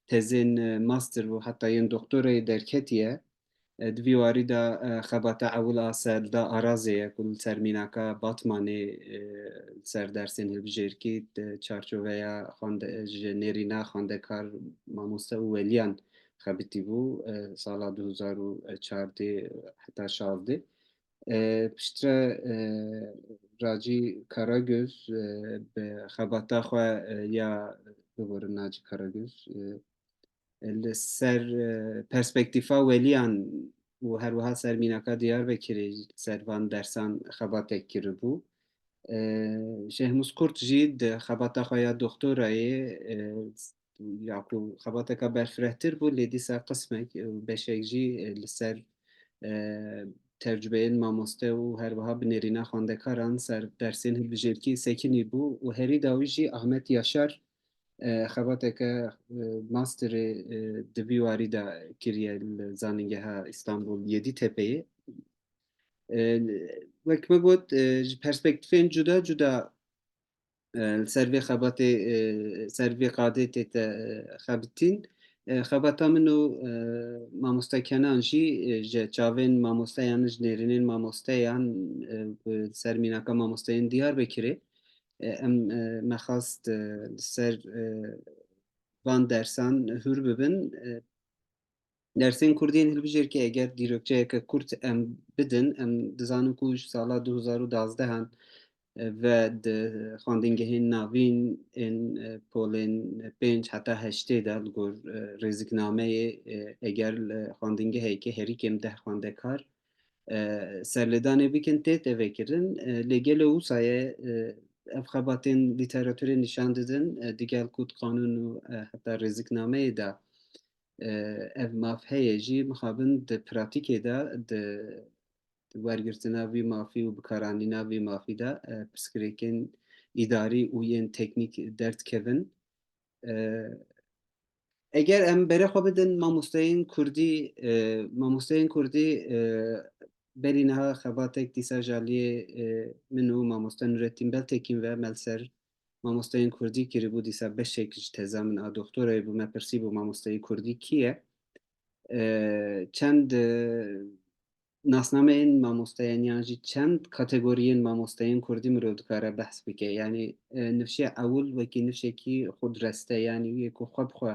tezên, e, master û heta yên doktorayê derketiye. E, di vî warî de, e, xebata ewil a Selda Arazê ye ku li ser mînaka Batmanê, e, li ser dersên hilbijêrkî di çarçoveya xwende-, ji nêrîna xwendekar, mamoste û weliyan xebitî bû, e, sala du hezar û çardeh heta şazdeh. E, piştre, e, Racî Karagöz, e, bi xebata xwe, e, ya, biborin Nacî Karagöz, e, li ser, e, perspektîfa weliyan û her wiha ser mînaka Diyarbekirê ser van dersan xebatek kiribû. E, Şehmûs Kurt jî di xebata xwe ya doktorayê, e, ya ku xebateka berfirehtir bû, lê dîsa qismek, e, beşek jî, e, li ser, e, tercubeyên mamoste û her wiha bi nêrîna xwendekaran ser dersên hilbijêrkî sekinî bû û herî dawî jî Ahmet Yaşar, e, xebateke, e, masterê, e, di vî warî de kiriye li Zanîngeha Îstanbul Yeditepe'yê. E, wek me got, e, ji perspektîfên cuda cuda, e, li ser vê xebatê, e, ser vê qadê tête, e, xebitîn. E, xebata min û, e, mamoste Kenan jî, e, ji çavên mamosteyan, ji nêrînên mamosteyan, e, li ser mînaka mamosteyên Diyarbekirê. E, em, e, me xwest, e, li ser, e, van dersan hûr bibin. E, dersên kurdî yên hilbijêrkê eger dîrokçeyeke kurt em bidin, em dizanin ku ji sala du hezar û dazdehan, e, ve di xwendingehên navîn ên, e, polên pênc heta heştê de li gor, e, rêziknameyê, e, eger li xwendingehekê herî kêm deh xwendekar, e, serlêdanê bikin, tête vekirin. E, lê gelo wisa ye, e, ev xebatên lîteraturê nîşan didin, e, digel ku di qanûn û, e, heta rêziknameyê de, e, ev maf heye jî, mixabin di pratîkê de, di, di wergirtina vî mafî û bikaranîna vî mafî de, e, pirsgirêkên îdarî û yên teknîk derdikevin. E, eger em berê xwe bidin mamosteyên kurdî, e, mamosteyên kurdî, e, berî niha xebatek dîsa ji aliyê, e, min û mamoste Nurettin Beltekîn ve me li ser mamosteyên kurdî kiribû, dîsa beşek ji teza min a doktorayê bû, me pirsîbû mamosteyê kurdî kî ye? E, çend, e, nasnameyên mamosteyan yan jî çend kategoriyên mamosteyên kurdî mirov dikare behs bike. Yanî, e, nifşê ewil wekî nifşekî xudreste, yanî wê ku xwe bi xwe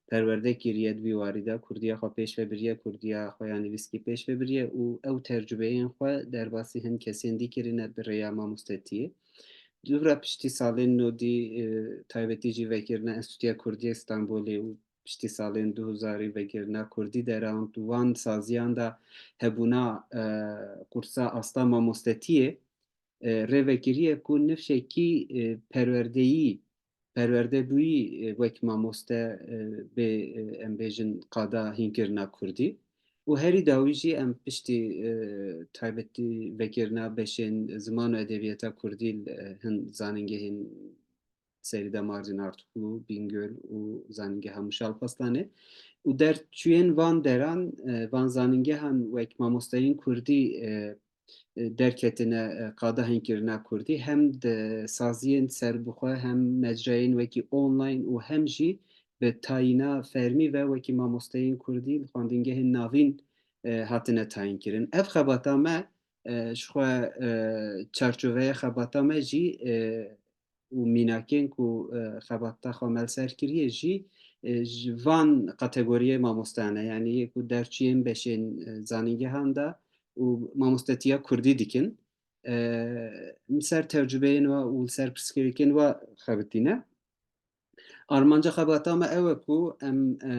perwerde kiriye di vî warî de, kurdiya xwe pêş ve biriye, kurdiya xwe ya nivîskî pêş ve biriye û ew tecrubeyên xwe derbasî hin kesên dî kirine bi rêya mamostetiyê. Dûvra piştî salên nodî, e, taybetî jî vekirina Enstîtuya Kurdî yê Stenbolê û piştî salên du hezarî vekirina kurdî derant û wan saziyan de hebûna, e, qursa asta mamostetiyê, e, rê vekiriye ku nifşekî, e, perwerdeyî, perwerdebûyî, e, wek mamoste, e, bê, e, em bêjin qada hînkirina kurdî. Û herî dawî jî em piştî, e, taybetî vekirina beşên ziman û edebiyata kurdî, e, hin zanîngehên serî de Mardin Artuklu, Bingöl û Zanîngeha Mûş Alparslanê. Û derçûyên van deran, e, van zanîngehan wek mamosteyên kurdî, e, e, derketine, e, qada hînkirina kurdî, hem di saziyên serbixwe, hem mecrayên wekî online û hem jî bi tayîna fermî ve wekî mamosteyên kurdî li xwendingehên navîn, e, hatine tayînkirin. Ev xebata me, e, ji xwe, e, çarçoveya xebata me jî, e, û mînakên ku, e, xebata xwe me li ser kiriye jî, e, ji van kategoriyê mamosteyan e. Yanî yê ku derçiyên beşên, e, zanîngehan de û mamostetiya kurdî dikin. E, li ser tecrubeyên we û li ser pirsgirêkên we xebitîne. Armanca xebata me ew e ku em, e,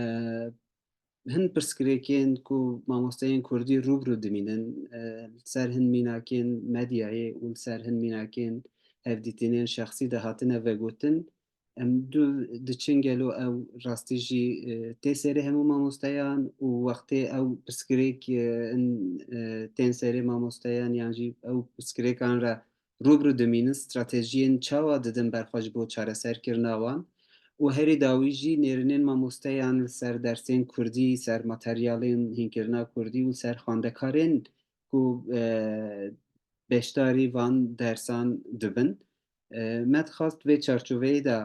hin pirsgirêkên ku mamosteyên kurdî rû bi rû dimînin, e, li ser hin mînakên medyayê û li ser hin mînakên hevdîtinên şexsî de hatine vegotin, em dû diçin gelo ew rastî jî, e, tê serê hemû mamosteyan û wextê ew pirsgirêk, e, in, e, tên serê mamosteyan yan jî ew pirsgirêkan re rû bi rû dimînin, stratejiyên çawa didin ber xwe ji bo çareserkirina wan û herî dawî jî nêrînên mamosteyan li ser dersên kurdî, ser materyalên hînkirina kurdî û ser xwendekarên ku, e, beşdarî van dersan dibin. E, me dixwest vê çarçoveyê de,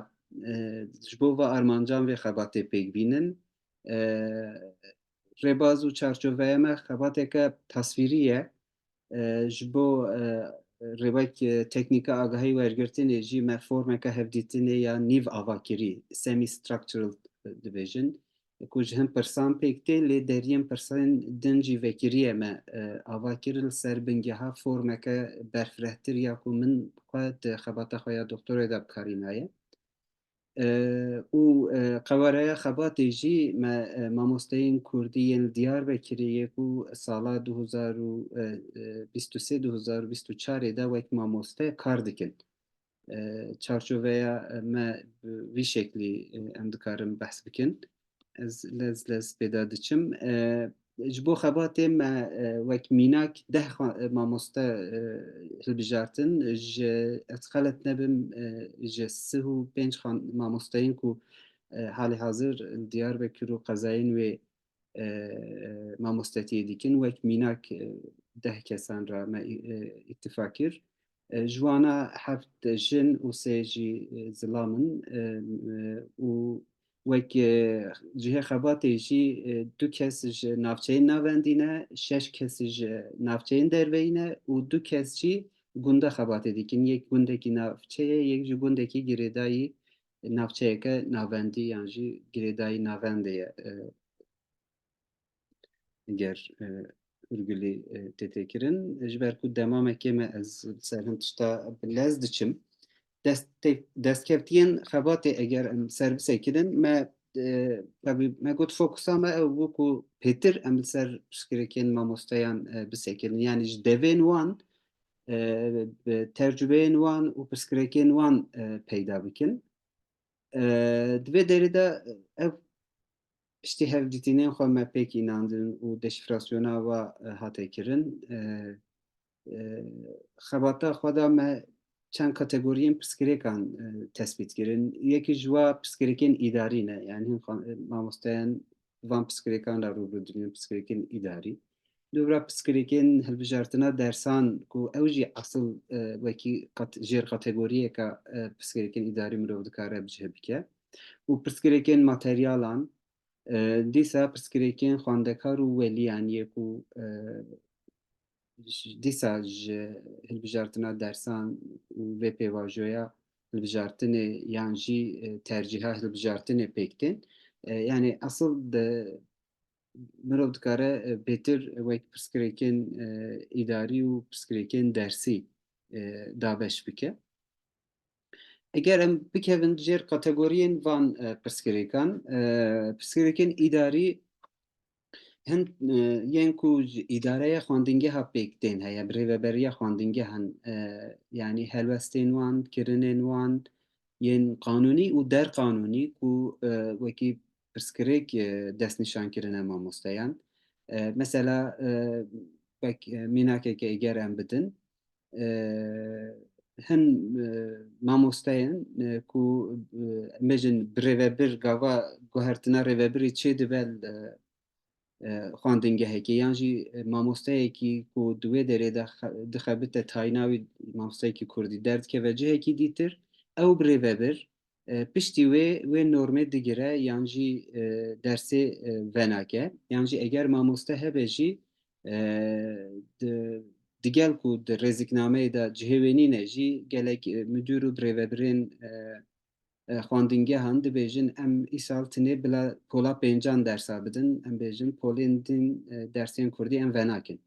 e, ji bo va armancan vê xebatê pêk bînin. E, rêbaz û çarçoveya me xebateke taswîrî ye. E, ji bo, e, rêwek, e, teknîka agahî wergirtinê jî me formeke hevdîtinê ya nîv avakirî, semi-structural, e, dibêjin, ku ji hin pirsan pêk tê, lê deriyên pirsên din jî vekiriye me, e, ava kir li ser bingeha formeke berfirehtir ya ku min xwe di xebata xwe ya doktorê de bi karî naye. E, û, e, qewareya xebatê jî me, e, mamosteyên kurdî yên li Diyarbekirê yê ku sala du hezar û bîst û sê, du hezar û bîst û çarê de wek mamoste kar dikin. E, çarçoveya, e, me bi vî şeklî, e, em dikarin behs bikin. Ez lez lez pêda diçim. E, ji bo xebatê me, e, wek mînak deh xa-, e, mamoste, e, hilbijartin. Ji, ez xelet nebim, e, ji sih û pênc xan-, mamosteyên ku, e, halê hazir li Diyarbekir û qezayên wê, e, mamostetiyê dikin, wek mînak, e, deh kesan re me, e, îtifa kir. E, ji wana heft jin û sê jî, e, zilam in, e, e, û wek, e, cihê xebatê jî, e, du kes ji navçeyên navendî ne, şeş kes ji navçeyên derveyî ne û du kes jî gunda xebatê dikin. Yek gundekî navçe ye, yek ji gundekî girêdayî navçeyeke navendî yan jî girêdayî navendê ye. E, ger, e, hûrgilî, e, tê têkirin. Ji ber ku dema me kêm e, ez li ser hin tişta bi lez diçim. Dest tê-, destkeftiyên xebatê eger em ser bisekinin, me, e, tabî me got fokusa me ew bû ku pêtir em li ser pirsgirêkên mamosteyan, e, bisekinin. Yanî ji devên wan, e, bi tecrubeyên wan û pirsgirêkên wan, e, peyda bikin. E, di vê derê de ev piştî hevdîtinên xwe me pêk înandin û deşîfrasyona wa, e, hate kirin. E, e, xebata xwe de me çend kategoriyên pirsgirêkan, e, tespît kirin. Yekî ji wa pirsgirêkên îdarî ne, yanî hin xan-, e, mamosteyan van pirsgirêkan re rû bi rû dibînin, pirsgirêkên îdarî. Dûvra pirsgirêkên hilbijartina dersan ku ew jî esil, e, wekî kat-, jêr kategoriyeke, e, pirsgirêkên îdarî mirov dikare bi cih bike. Û pirsgirêkên materyalan, e, dîsa pirsgirêkên xwendekar û weliyan yê ku, e, ji, dîsa ji hilbijartina dersan û vê pêvajoya hilbijartinê yan jî, e, tercîha hilbijartinê pêk tên. E, yani asıl de mirov dikare, e, bêtir wek pirsgirêkên, e, îdarî û pirsgirêkên dersî, e, dabeş bike. Eger em bikevin jêr kategoriyên van, e, pirsgirêkan, e, pirsgirêkên îdarî hin, e, yên ku ji îdareya xwendingeha pêk tên heye, bi rêveberiya xwendingehan, e, yanî helwestên wan, kirinên wan, yên qanûnî û derqanûnî ku, e, wekî pirsgirêk, e, destnîşan kirine mamosteyan. E, mesela, e, wek, e, mînakeke eger em bidin, e, hin, e, mamosteyên, e, ku, e, em bêjin bi rêvebir gava guhertina rêvebirî çê dibe, e, e, xwendingehekê, yan jî, e, mamosteyekî ku di wê derê de xe-, dixebite tayîna wî, mamosteyekî kurdî derdikeve cihekî dîtir, ew bi rêvebir, e, piştî wê, wê normê digire yan jî, e, dersê, e, venake. Yan jî eger mamoste hebe jî, e, di, digel ku di rêziknameyê de cihê wê nîne jî gelek, e, müdür û birêvebirên, e, e, xwendingehan dibêjin, em îsal tinê bila pola pêncan dersa bidin, em bêjin polên din, e, dersên kurdî em venakin.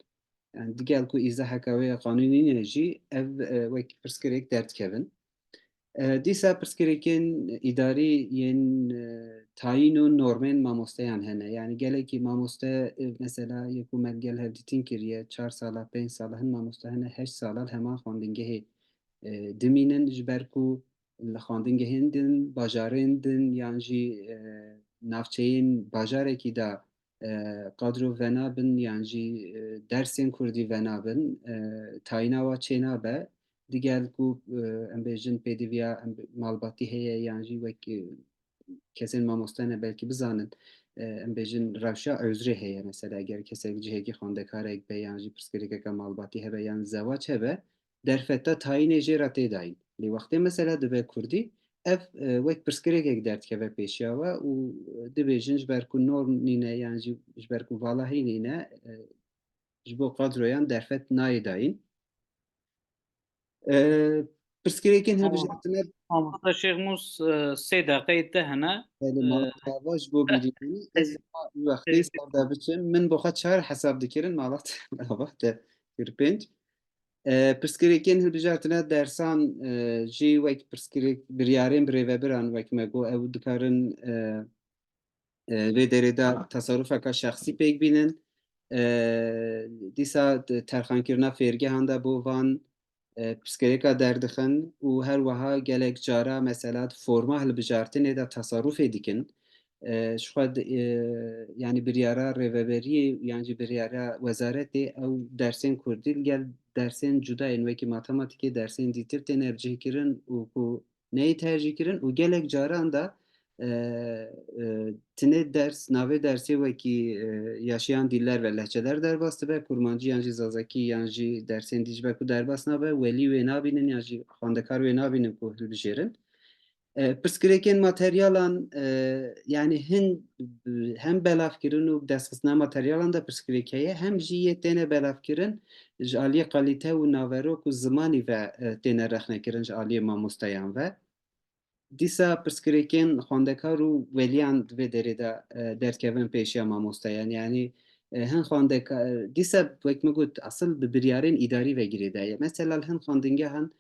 Yani digel ku îzaheke wê qanûnî nîne jî ev, e, wek pirsgirêk derdikevin. E, dîsa pirsgirêkên îdarî yên, e, tayîn û normên mamosteyan hene. Yani gelekî mamoste, e, mesela yê ku me li gel hevdîtin kiriye, çar sala, pênc sala, hin mamoste hene, heşt sala li heman xwendingehê, e, dimînin, ji ber ku li xwendingehên din, bajarên din yan jî, e, navçeyên bajarekî de, e, qadro venabin yan jî, e, dersên kurdî venabin, e, tayîna wa çênabe. Digel ku, e, em bêjin pêdiviya em malbatî heye yan jî wek, e, kesên mamoste ne belkî bizanin, e, em bêjin rewşa ewzrê heye. Mesela eger kesek cihekî xwendekarek be yan jî pirsgirêkeke malbatî hebe yan zewac hebe, derfeta tayînê jê re tê dayîn. Lê wextê mesela dibe kurdî, ev, e, wek pirsgirêkek derdikeve pêşiya we û dibêjin ji ber ku norm nîne yan jî ji ber ku valahî nîne, e, ji bo qadroyan derfet nayê dayîn. E, pirsgirêkên hilbijartine. Mamosta Şêxmûs, e, sê deqeyê te hene. Belê, e, mamosta, ji bo bîrî bûnî, ez ez wextê ez ser de biçim. Min bo xwe çar hesab dikirin, malat ava te kir pênc. E, pirsgirêkên hilbijartine dersan, e, jî wek pirsgirêk biryarên birêvebiran wek me got, ew dikarin, e, e, vê derê de tasarrufeka şexsî pêk bînin. E, dîsa terxankirina fêrgehan de bo van, e, pirsgirêka derdixin û her wiha gelek cara mesela di forma hilbijartinê de tasarrufê dikin. E, ji xwe di, e, yanî biryara rêveberiyê yan jî biryara wezaretê ew dersên kurdî li gel dersên cuda yên wekî matematîkê, dersên dîtir têne bicihkirin û ku neyê tercîhkirin û gelek caran de, e, e, tinê ders, navê dersê wekî, e, yaşayan diller ve lehçeler derbas dibe, kurmancî yan jî zazakî yan jî dersên dî ji ber ku derbas nabe, welî wê nabînin yan jî xwendekar wê nabînin ku hilbijêrin. E, pirsgirêkên materyalan, e, yanî hin, e, hem belavkirin û destxistina materyalan de pirsgirêk heye, hem jî yê têne belavkirin ji aliyê kalîte û naverok û zimanî ve, e, têne rexnekirin ji aliyê mamosteyan ve. Dîsa pirsgirêkên xwendekar û weliyan di vê derê de, e, derdikevin pêşiya mamosteyan. Yanî, e, hin xwendeka-, e, dîsa wek min got, asil bi biryarên îdarî ve girêdaye. Mesela li hin xwendingehan,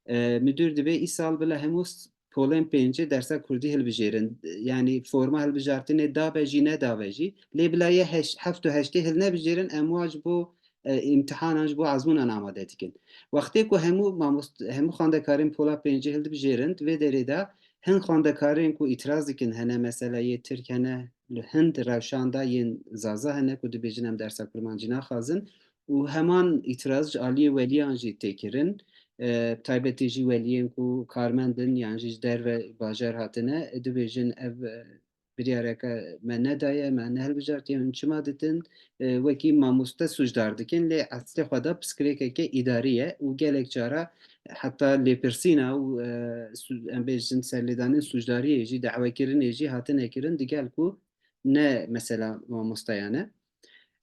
e, müdür dibê îsal bila hemû s-, polên pêncê dersa kurdî hilbijêrin. Yanî forma hilbijartinê dabe jî nedabe jî. Lê bila yê heş-, heft û heştê hilnebijêrin, em wa ji bo e, îmtihanan ji bo ezmûnan amade dikin. Wextê ku hemû mamost-, hemû xwendekarên pola pêncê hildibijêrin, di vê derê de hin xwendekarên ku îtiraz dikin hene, mesela yê Tirk hene, li hin rewşan de yên Zaza hene ku dibêjin em dersa kurmancî naxwazin û heman îtiraz ji aliyê weliyan jî tê kirin. E, bi taybetî jî weliyên ku karmend in yan jî ji derve bajar hatine, dibêjin ev, e, biryareke me nedaye, me nehilbijartiye, hûn çima ditin, e, wekî mamoste sûcdar dikin, lê eslê xwe de pirsgirêkeke îdarî ye û gelek cara heta lêpirsîna û, e, sû-, em bêjin serlêdanên sûcdariyê jî, dawetkirinê jî hatine kirin, digel ku ne mesela mamosteyan e.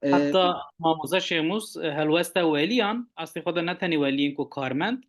E, Heta mamoste Şêmûs, e, helwesta weliyan, eslê xwe de ne tenê weliyên ku karmend,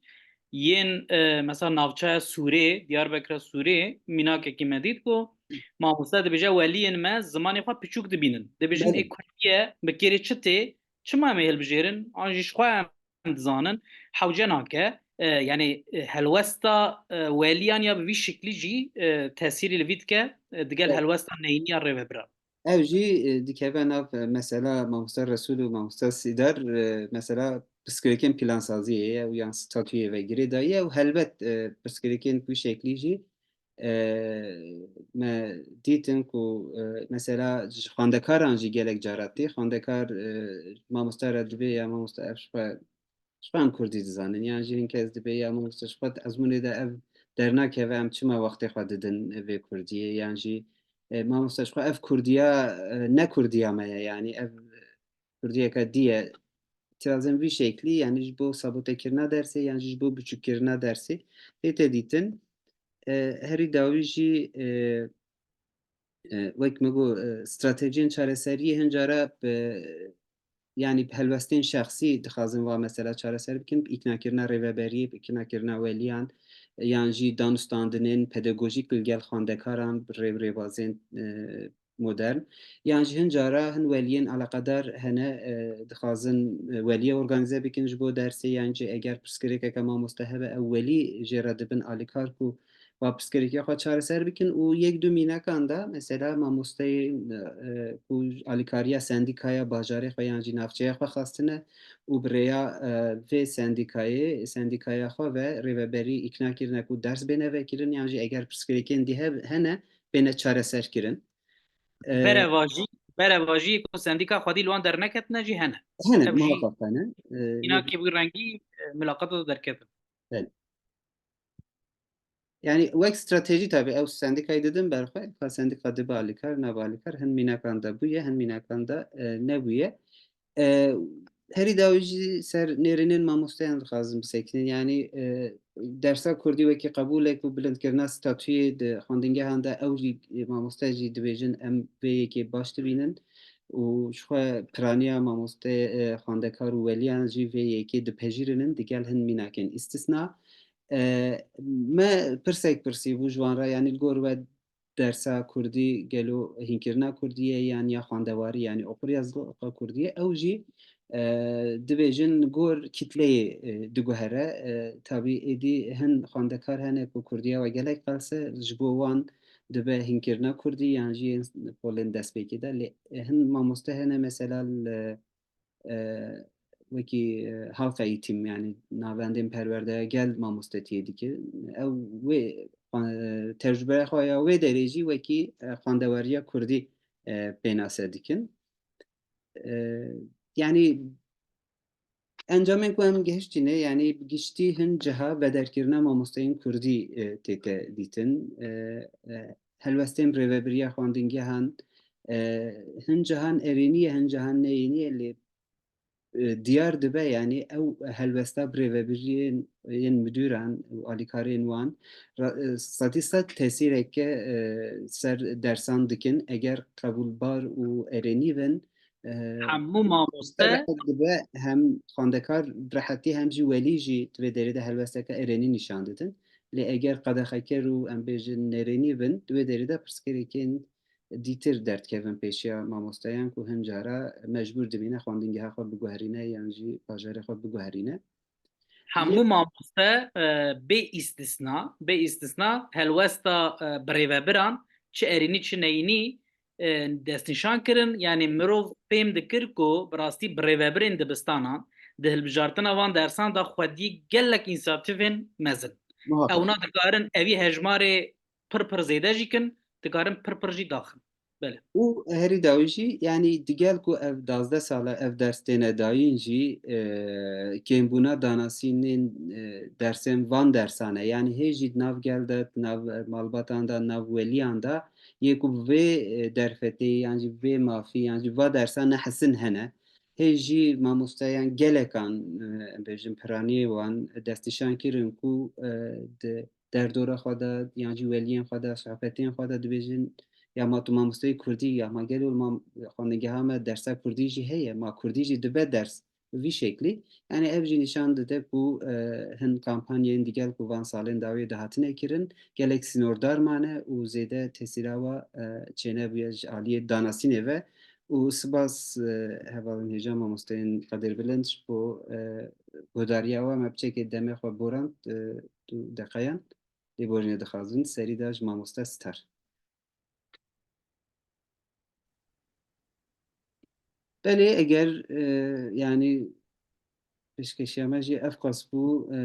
yên, e, mesela navçeya Sûrê, Diyarbekira Sûrê, mînakekî me dît ku Mamoste dibêje, weliyên me zimanê xwe piçûk dibînin. Dibêjin, belê, ê kurdî ye, bi kêrê çi tê, çima em ê hilbijêrin? An jî ji xwe em dizanin, hewce nake. E, yanî, e, helwesta, e, weliyan ya bi vî şiklî jî, e, tesîrî li vî dike, e, digel, evet, helwesta neyînî ya rêvebiran. Ew jî, e, dikeve nav, e, mesela Mamoste Resûl û Mamoste Sîdar, e, mesela pirsgirêkên plansaziyê ye û yan statuyê ve girêdayî ye û helbet, e, pirsgirêkên wî şeklî jî, e, me dîtin ku, e, mesela ji xwendekaran jî gelek cara tê. Xwendekar, e, mamoste re dibê ya mamoste ev ji xwe, ji xwe em kurdî dizanin. Yan jî hin kes dibê ya mamoste ji xwe ezmûnê de ev dernakeve, em çima wextê xwe didin vê kurdiyê? Yan jî, e, mamoste ji xwe ev kurdiya, e, ne kurdiya me ye. Yanî ev kurdiyeke dî ye. Tirazên vî şeklî, yanî ji bo sabotekirina dersê yan jî ji bo biçûkkirina dersê tête dîtin. E, herî dawî jî, e, e, wek me got, e, stratejiyên çareseriyê hin cara bi, yanî bi helwestên şexsî dixwazin va mesela çareser bikin, bi îknakirina rêveberiyê, bi îknakirina weliyan, yan jî danûstandinên pedagojîk li gel xwendekaran, bi rê û rêbazên, e, modern, yan jî hin cara hin weliyên eleqedar hene, e, dixwazin, e, weliyê organîze bikin ji bo dersê, yan jî eger pirsgirêkeke mamoste hebe, ew welî jê re dibin alîkar ku va pirsgirêkiya xwe çareser bikin û yek du mînekan de mesela mamosteyên, e, ku alîkariya sendîkaya bajarê xwe yan jî navçeya xwe xwestine û bi rêya, e, vê sendîkayê, sendîkaya xwe ve rêveberî îkna kirine ku ders bêne vekirin yan jî eger pirsgirêkên dî hev-, hene bêne çareser kirin. E, Berevajî, berevajî ku sendîka xwedî li wan derneketine jî hene. Hene, ev jî muhakkak hene. E, mînakê wî rengî, e, milaqata de derketin. Belê. Yani wek stratejî tabii ew sendîkayê didin ber xwe, ka sendîka dibe alîkar, nabe alîkar, hin mînakan de bûye, hin mînakan de, e, nebûye. E, herî dawî jî ser nêrînên mamosteyan dixwazim bisekinin. Yani, e, dersa kurdî wekî qebûlek û bilindkirina statuyê di xwendingehan de ew jî, e, mamoste jî dibêjin em vê yekê baş dibînin û ji xwe piraniya mamoste, e, xwendekar û weliyan jî vê yekê dipejirînin digel hin mînakên îstisna. E, me pirsek pirsî bû ji wan re, yanî li gor we dersa kurdî gelo hînkirina kurdî ye yan ya xwendewarî, yanî okur yazılı kurdî ye? Ew jî, e, dibêjin gor kîtleyê, e, diguhere. E, tabî êdî hin xwendekar hene ku kurdiya we gelek qels e, ji bo wan dibe hînkirina kurdî yan jî yên polên destpêkê de. Lê, e, hin mamoste hene mesela li e, wekî, e, halka eğitim, yani navendên perwerdeya gel mamostetiyê dike. Ew wê, e, tecrübeya xwe ya wê derê jî wekî, e, xwendeweriya kurdî, e, pênase dikin. E, yani encamên ku em gihiştîne, yani bi giştî hin ciha vederkirina mamosteyên kurdî, e, tête dîtin. E, e, helwestên rêvebiriya xwendingehan, e, hin cihan erênî ye, hin cihan neyênî ye, lê, e, diyar dibe, yani ew helwesta bi rêvebiriyên, yên müdüran û alîkarên wan ra-, e, sedî sed tesîreke, e, ser dersan dikin, eger qebûlbar û erênî bin, e, hemû mamoste rehet dibe, hem xwendekar bi rehetî hem jî welî jî di vê derê de helwesteke erênî nîşan didin. Lê eger qedexeker û em bêjin nerênî bin, di wê derê de pirsgirêkên dîtir derdikevin pêşiya mamosteyan ku hin cara mecbûr dibîne xwendingeha xwe biguherîne yan jî bajarê xwe biguherîne. Hemû mamoste, e, bê îstisna, bê îstisna helwesta, e, birêvebiran çi erênî çi neyînî, e, destnîşan kirin. Yanî mirov fêm dikir ku bi rastî birêvebirên dibistanan di hilbijartina van dersan de xwediyê gelek însiyatîfên mezin. Muhakkak. Ewna dikarin evî hejmarê pir pir zêde jî kin, dikarin pir pir jî daxin. Belê. Û herî dawî jî, yanî digel ku ev duwazdeh sal e ev ders têne dayîn jî, e, kêmbûna danasînên, e, dersên van dersan e. Yanî hê jî di nav gel de, di nav, e, malbatan de, nav weliyan de, yê ku bi vê, e, derfetê yan jî bi vê mafî yan jî va dersan nehesin hene. Hê jî mamosteyan gelekan, e, em bêjin piraniyê wan destnîşan kirin ku, e, di derdora xwe de yan jî weliyên xwe de, sohbetên xwe de dibêjin, ya ma tu mamosteyê kurdî, ya ma gelo ma xwendingeha me dersa kurdî jî heye, ma kurdî jî dibe ders Bi vî şeklî. Yanî ev jî nîşan dide ku, e, hin kampanyayên digel ku van salên dawiyê dihatine kirin, gelek sînordar mane û zêde tesîra wa, e, çênebûye ji aliyê danasînê ve. Û spas, e, hevalên hêja mamosteyên qedirbilind ji bo, e, guhdariya we. Me bi çekê demê xwe borand, e, du deqeyan lêborînê dixwazin. Serî de ji mamoste Star. Belê, eger, e, yanî pêşkeşiya me jî ev qas bû, e,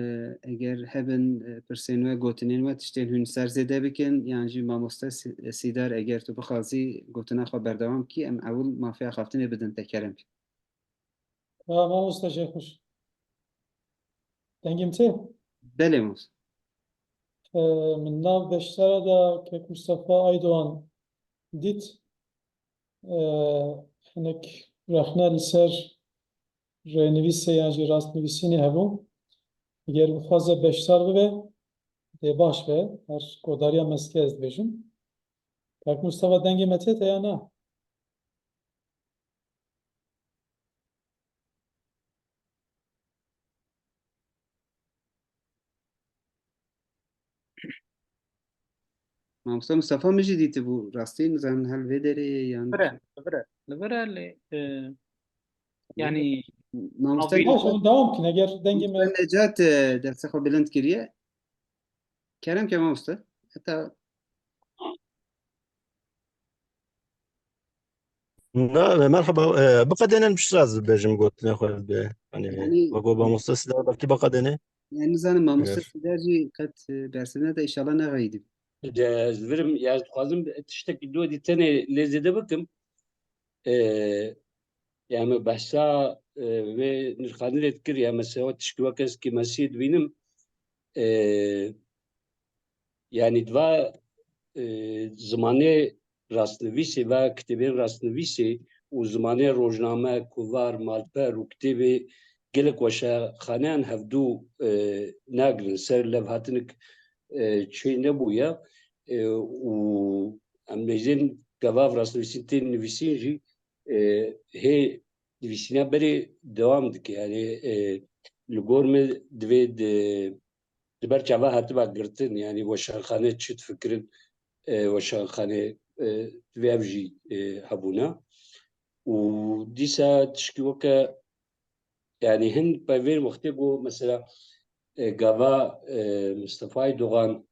eger hebin, e, pirsên we, gotinên we, tiştên hûn ser zêde bikin, yan jî mamoste Si-, Sîdar, eger tu bixwazî gotina xwe berdewam kî, em ewil mafiya xaftinê bidin te, kerem kî. Ha, mamoste Şêxmûs. Dengê min tê? Belê, mamoste. Ee, min nav beşdara da kek Mustafa Aydoğan dît. Ee, hinek rexne li ser rênivîsê yan jî rastnivîsînê hebû. Eger bixwaze beşdar bibe, dê baş be. Her godariya mezkê ez dibêjim. Kek Mustafa, dengê me tê te ya na? Mamosta Mustafa min jî dîtibû, rastî nizanim hel vê derê ye yan. Li vir e, li vir e, li vir e lê, e, yanî Mamosta Baş, em dewam kin, eger dengê me Necat, e, destê xwe bilind kiriye. Kerem ke mamoste. Heta Na, merhaba. E, biqedênin piştre ez bêjim gotinê xwe de. Hani, yani, wego mamoste Sîdar belkî biqedêne. Yani, nizanim mamoste Sîdar jî qet, e, bersivne de, inşallah ne xeyîdî. De, ez virim, ya, ez dixwazim tiştekî do dî tenê lê zêde bikim. E, yani, behsa, e, vê nirxanî lê dikir, ya, mesela, tişkî weke ez kêmasiyê dibînim. E, Yanî di va, e, zimanê rastnivîsê, va kitêbên rastnivîsê û zimanê rojname, kovar, malper û kitêbê gelek weşanxaneyan hevdû, e, nagrin, ser levhatinik, e, çê nebûye, e, û em nêzên gava ev rastnivîsîn tên nivîsîn jî, e, hê nivîsîna berê dewam dike. Yanî, e, li gor min divê di, di ber çava hatiba girtin, yanî weşanxane çi difikirin, e, weşanxane, e, divê ev jî, e, hebûna. Û dîsa tişkî weke, yanî hin peyvên wextê ku mesela, e, gava, e, Mistefayê Dogan,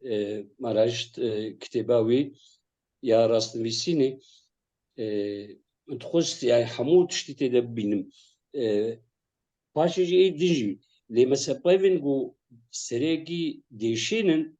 e, me rajîşt, e, kitêba wî ya rastnivîsînê, e, min dixwest, yani, hemû tiştî tê de bibînim. E, Paşê jî ê din jî. Lê mesela peyvên ku sereyekî dêşênin,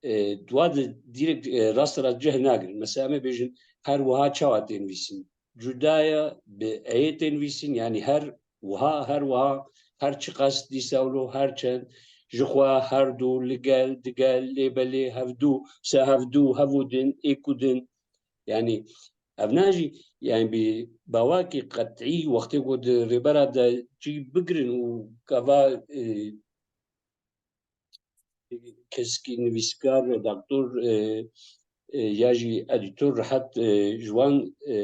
e, dua de direkt, e, rast rast cih nagrin. Mesela em ê bêjin her wiha çawa tê nivîsîn. Cuda ye, bi eyê tê nivîsîn, yanî her wiha, her wiha, her çiqas dîsa wilo, her çend, ji xwe, her du, li gel, digel, lê belê, hevdu, se hevdu, hevûdin, êkûdin. Yanî ev ne jî, yanî bi bawakî qetî wextê ku di rêbera de cî bigirin û gava, e, keskî nivîskar, redaktor, e, e, ya jî edîtor rehet, e, ji wan, e,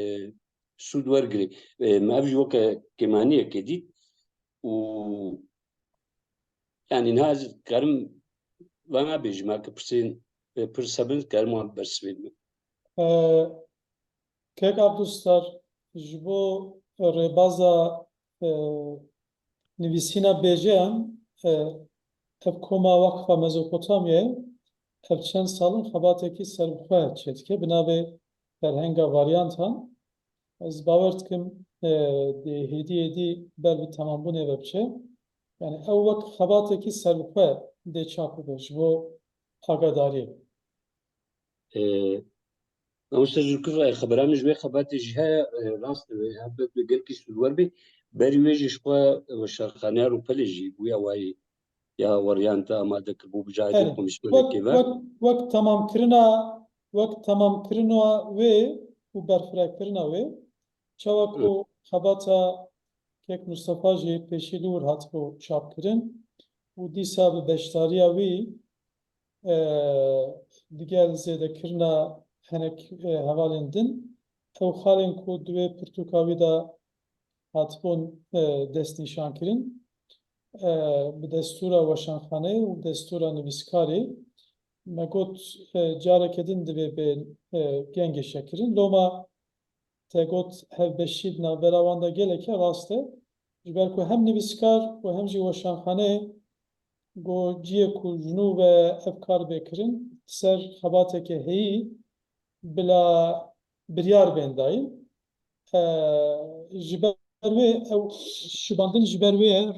sûd wergirê. E, me ev jî weke kêmaniyekê dît û, yanî niha ez karim vana bêjim, heke pirsên, e, pirs hebin, karim wan bersivê bim. E, Kek Abdustar, ji bo rêbaza, e, nivîsîna bêjeyan, e, ev koma Weqfa Mezopotamyayê, ev çend sal in xebatekî serbixwe çêdike, bi navê Ferhenga Varyantan. Ez bawer dikim, e, dê hêdî hêdî ber bi temambûnê ve biçe. Yani ew wek xebatekî serbixwe dê çap bibe ji bo agadariyê. E, Mamoste Zülküf, e, xebera min ji wê xebatê jî heye, e, rast e, helbet wê gelkî sûdwer bê. Berî wê jî ji xwe weşanxaneya Rûpelê jî bûye wayî ya Waryanta amade kiribû bi cahê Erê, wek, komisyonekê ve. Wek, wek temamkirina, wek temamkirina wê û berfirekirina wê, çawa ku Hı. xebata kek Mustafa jî pêşî li wir hatibû çapkirin û dîsa bi beşdariya wî, e, digel zêdekirina hinek, e, hevalên din, ew xalên ku di wê pirtûka wî de hatibûn, e, destnîşankirin, e, bi destûra weşanxaneyê û destûra nivîskarê. Me got, e, careke din divê bê, e, gengeşekirin. Loma te got hevbeşî di navbera wan de gelek e, rast e. Ji ber ku hem nivîskar û hem jî weşanxaneyê got ciyê ku ji nû ve ev kar bê kirin, ser xebateke heyî bila biryar bên dayîn. E, ji ber wê ew şibandin ji ber wê ye,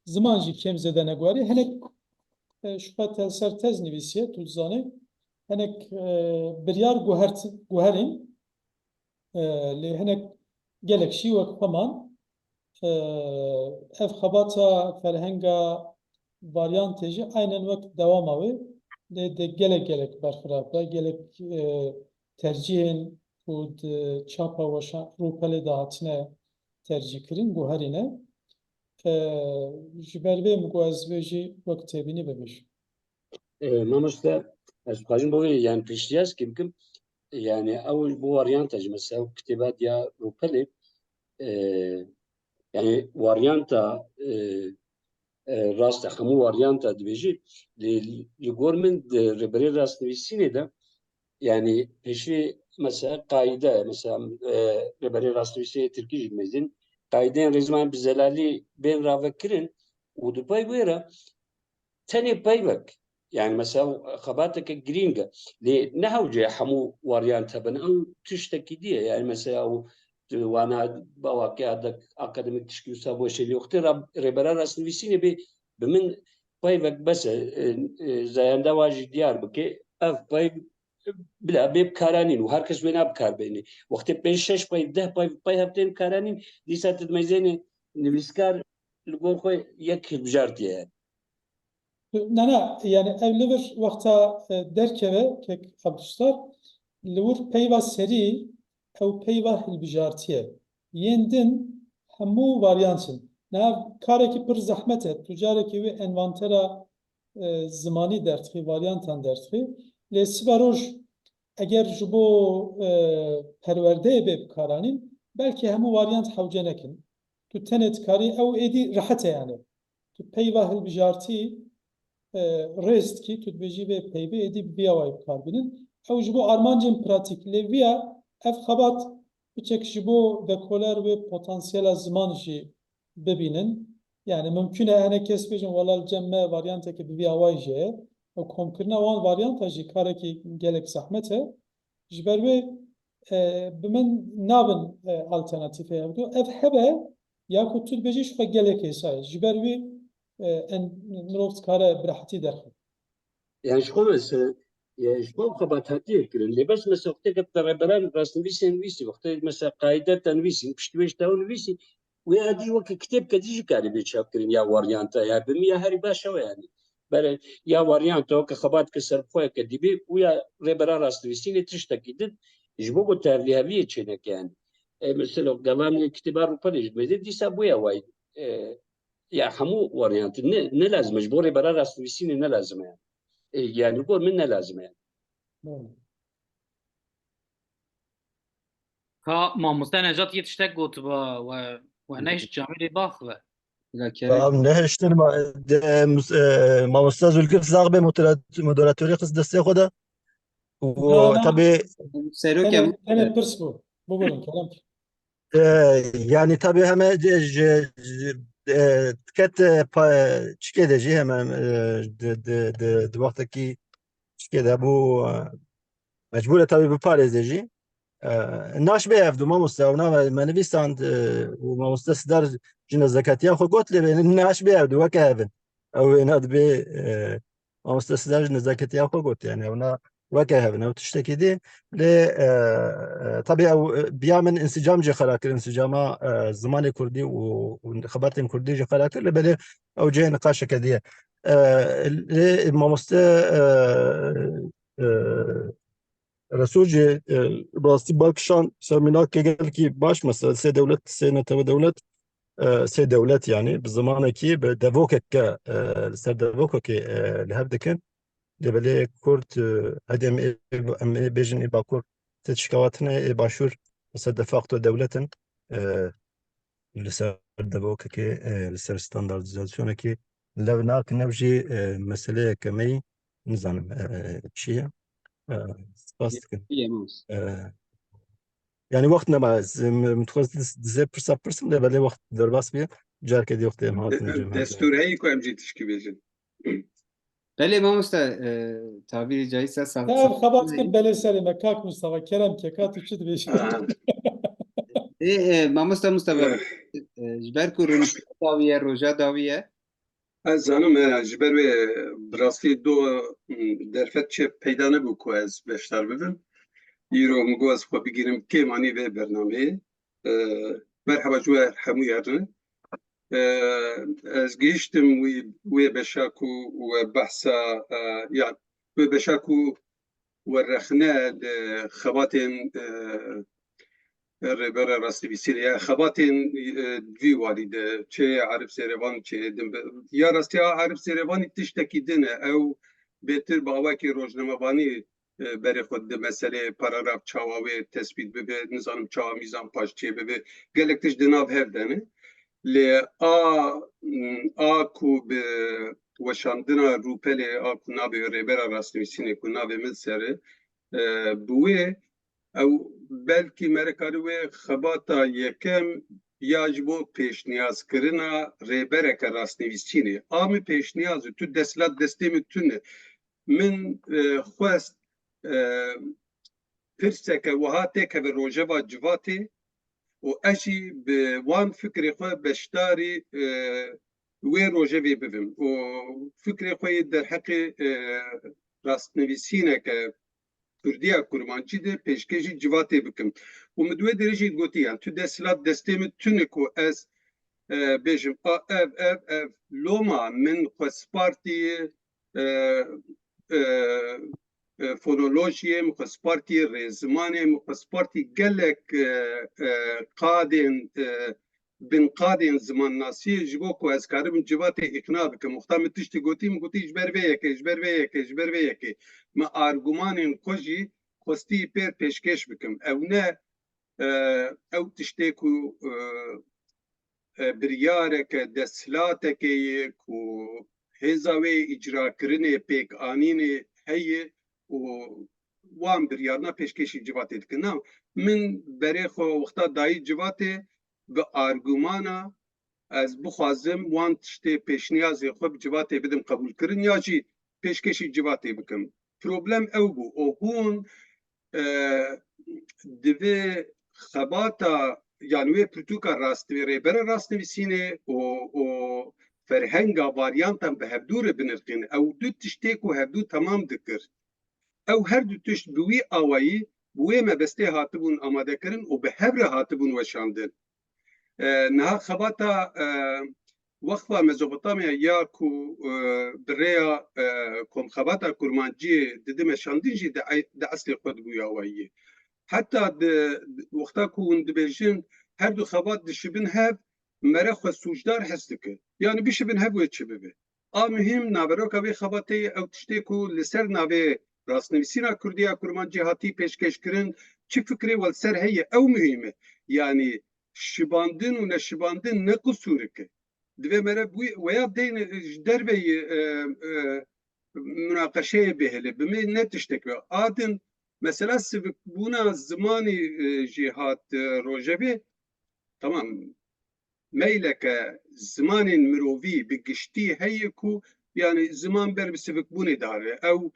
ziman jî kêm zêde neguherî. Hinek, e, ji xwe te li ser tez nivîsiye, tu dizanî. Hinek, e, biryar guhert-, guherîn. E, lê hinek gelek jî wek xwe man. E, ev xebata ferhenga varyantê jî aynen wek dewama wê, lê di gelek gelek berxiraf be, gelek, e, tercîhên ku di çapa weşa rûpelê de hatine tercîhkirin, guherîne. E, ji ber vê min got ez vê jî wek têbînî bibêjim. E, mamoste, ez dixwazim bo vê, yani, piştiyaz kim kim, yani, ew bo varyanta jî, mesela, ew kitêba diya rûpelê, e, yani, varyanta, e, e, rast e, hemû varyanta dibêjî, lê li gor min di rêberê rastnivîsînê de, yani, pêşî, mesela, qaîde, mesela, e, rêberê rastnivîsê tirkî jî mezin, qaîdeyên rêzman bi zelalî bên ravekirin û di pey wê re tenê peyvek, yani, mesela, xebateke girîng e. Lê ne hewce hemû waryant hebin. Ew tiştekî dî ye. Yani, mesela, û tu wana bawakiya de akademîk tişkî wisa boşê lê wextê ra-, rêbera rastnivîsînê bê, bi min peyvek bes e, e, e, zayenda wa jî diyar bike. Ev peyv bila bê bikaranîn û her kes wê na bikar bênê. Wextê pênc şeş peyv, deh peyv, peyv hev tên bikaranîn, dîsa tu dimeyzênê nivîskar li gor xwe yek hilbijartiye. Na, na, yani ev li vir wexta, e, derkeve kek Abdustar, li wir peyva serî ew peyva hilbijartiye. Yên din hemû varyant in. Na, karekî pir zehmet e. Tu carekî wê envantera, e, zimanî dertixî, varyantan dertixî. Lê sibe roj eger ji bo, e, perwerdeyê bê bikaranîn, belkî hemû varyant hewce nekin. Tu tenê dikarî ew êdî rehet e yani. Tu peyva hilbijartî, e, rêz dikî, tu dibêjî vê peyvê êdî bi vî awayî bikar bînin. Ew ji bo armancên pratîk. Lê viya ev xebat piçek ji bo vekoler wê potansiyela ziman jî bibînin. Yani mimkun e hinek kes bêjin, wela li cem me varyanteke bi vî awayî jî heye. Û komkirina wan varyanta jî karekî gelek zehmet e. Ji ber wê, e, bi min nabin, e, alternatîfê hevdu. Ev hebe ya ku tu dibêjî ji xwe gelek hêsa ye. Ji ber wî, e, en, mirov dikare bi rehetî derxe. Yani ji xwe mesela, yani ji xwe xebat hatiye kirin. Lê bes mesela wextê ke te rêberan rastnivîsê nivîsî, wextê mesela qaîde te nivîsî, piştî wê ji te nivîsî, wê edî weke kitêbke dî jî karî bê çapkirin ya waryanta, ya bi min ya herî baş ew e yani. Bere ya waryanta weke xebatke serbixweyeke dî bê û ya rêbera rastnivîsînê tiştekî din ji bo ku tevlîheviyê çêneke yani. E, mesela gevan kitêba rûpelê ji mêzê dîsa bûye way. E, ya hemû waryantî ne, ne lazim e. Ji bo rêbera rastnivîsînê ne lazim e yani. E, yani li gor min ne lazim e yani. Doğru. Ka mamoste Necat yê tiştek gotiba we, we nehişt camêrê baxve. Ya kerek. Tamam, nehiştin ma-, de, mus-, e, mamoste Zülküf Zagbe modera-, moderatorê xist destê xwe de. Û Na, na. Tabii Serok Tenê, em, tenê pirs bû. Bibûrin, kerem. E, yani tabii heme ji, ji, ji, e, ket, e, pa-, çikê de jî heme, e, di, di, di, di wextekî çikê de bû, e, mecbûr e tabii biparêze jî. E, naş bê ev du mamoste, ew nave me nivîsand, e, û mamoste Sidar ji nezaketiya xwe got, lê bê naş bê ev du weke ev in. Ew ê na dibê, e, Mamoste Sidar ji nezaketiya xwe got, yani, ew na weke hev in, ew tiştekî dî. Lê, e, e, tabii ew, e, biya min însîcam jê xera kir, însîcama, e, zimanê kurdî û, û xebatên kurdî jê xera kir, lê belê ew cihê niqaşeke dî ye. E, lê mamoste, e, e, Resul jî, e, rastî bal kişand ser mînakê gelkî baş, mesela sê dewlet, sê netewe dewlet, e, sê dewlet, yani bi zimanekî, bi devokeke, e, li ser devokekê, e, li hev dikin. Lê belê Kurd, e, hede em ê, em ê bêjin ê Bakur, tê çikawa tine ê Başûr, mesela de facto dewlet in. E, li ser devokekê, e, li ser standardîzasyonekê lev nakin, ev jî, e, meseleyeke me yî, nizanim, e, çi ye. E, spas dikim. Yanî wext nema, ez, min, min dixwest diz-, dizê pirsa pirsim, lê belê wext derbas bûye. Careke dî wextê em hatin cem. Destûr heye ku em jî tişkî bêjin. Belê mamoste, e, tabîrî caîz e, sağ. Ev xebat kir belê serê me, kak Mustafa, kerem ke, ka tu çi dibêjî? Ê, e, mamoste Mustafa, e, ji ber ku rûniştiya dawî ye, roja dawî ye. Ez zanim, e, ji ber wê bi rastî do, m, derfet çê peyda nebû ku ez beşdar bibim. Îro min got ez xwe bigîrim kêm anî vê bernameyê. E, merheba ji we hemûyan re. E, ez gihiştim wî, wê beşa ku we behsa, e, ya, wê beşa ku we rexne li xebatên, e, Rêbera rastnivîsînê ya xebatên, e, di vî warî de, çê Arif Zêrevan, çê din be, ya rastî ya Arif Zêrevanî tiştekî din e. Ew bêtir bi awakî rojnamevanî, e, berê xwe di meselê paragraf çawa wê tespît bibe, nizanim çawa mîzan paş çê bibe. Gelek tişt di nav hev de ne. Lê a, a ku bi weşandina rûpelê a ku navê Rêbera Rastnivîsînê ku navê min ser e, e, bi wê ew belkî me re karî wê xebata yekem ya ji bo pêşniyazkirina rêbereke rastnivîsînê. A min pêşniyaz e, tu desthilat destê min tune. Min, e, xwest, e, pirseke wiha têkeve rojeva civatê û ez jî bi wan fikrê xwe beşdarî, e, wê rojevê bibim û fikrê xwe yê derheqê, e, rastnivîsîneke Kurdiya Kurmancî de pêşkêşî civatê bikim. Û min di wê derê jî gotî, yan tu desthilat destê min tune ku ez, e, bêjim, a, ev, ev, ev loma min xwe spartî, e, e, e, fonolojiyê, min xwe spartî rêzimanê, min xwe spartî gelek, e, e, qadên, e, binqadên zimannasiyê ji bo ku ez karibim civatê îqna bikim. Wexta min tiştî gotî, min gotî ji ber vê yekê, ji ber vê yekê, ji ber vê yekê. Min argumanên xwe jî xwestî pêr pêşkêş bikim. Ew ne, e, ew tiştê ku, e, e, biryareke desthilatekê ye ku hêza wê îcrakirinê, pêkanînê heye û wan biryarna pêşkêşî civatê dikin. Na, min berê xwe wexta dayî civatê bi argumana ez bixwazim wan tiştê pêşniyazê xwe bi civatê bidim qebûlkirin ya jî pêşkêşî civatê bikim. Problem ew bû. Û hûn, e, divê xebata, yan wê pirtûka rastî, rêbera rastnivîsînê û, û ferhenga varyantan bi hevdû re binirxîn. Ew du tiştê ku hevdû temam dikir. Ew her du tişt bi wî awayî, bi wê mebestê hatibûn amadekirin û bi hev re hatibûn weşandin. E, niha xebata, e, Weqfa Mezopotamya ya ku, e, bi rêya, e, Komxebata Kurmanciyê didi meşandin jî di ey-, di eslê xwe dibûya wayiyê. Heta di, di, wexta ku hûn dibêjin her du xebat dişibin hev, mere xwe sûcdar hes dike. Yanî bişibin hev wê çi bibe. A muhîm naveroka vê xebatê ye, ew tiştê ku li ser navê rastnivîsîna Kurdiya Kurmancî hatî pêşkêşkirin, çi fikrê we li ser heye, ew muhîm e. Yanî şibandin û neşibandin ne qisûrik e. Divê mere bûy-, weya deyne ji derveyî, e, e, munaqeşeyê bihêle. Bi me ne tiştek be. A din mesela sivikbûna zimanî, e, jî hat, e, rojevê. Tamam. Meyleke zimanên mirovî bi giştî heye ku, yanî ziman ber bi sivikbûnê dihare. Ew,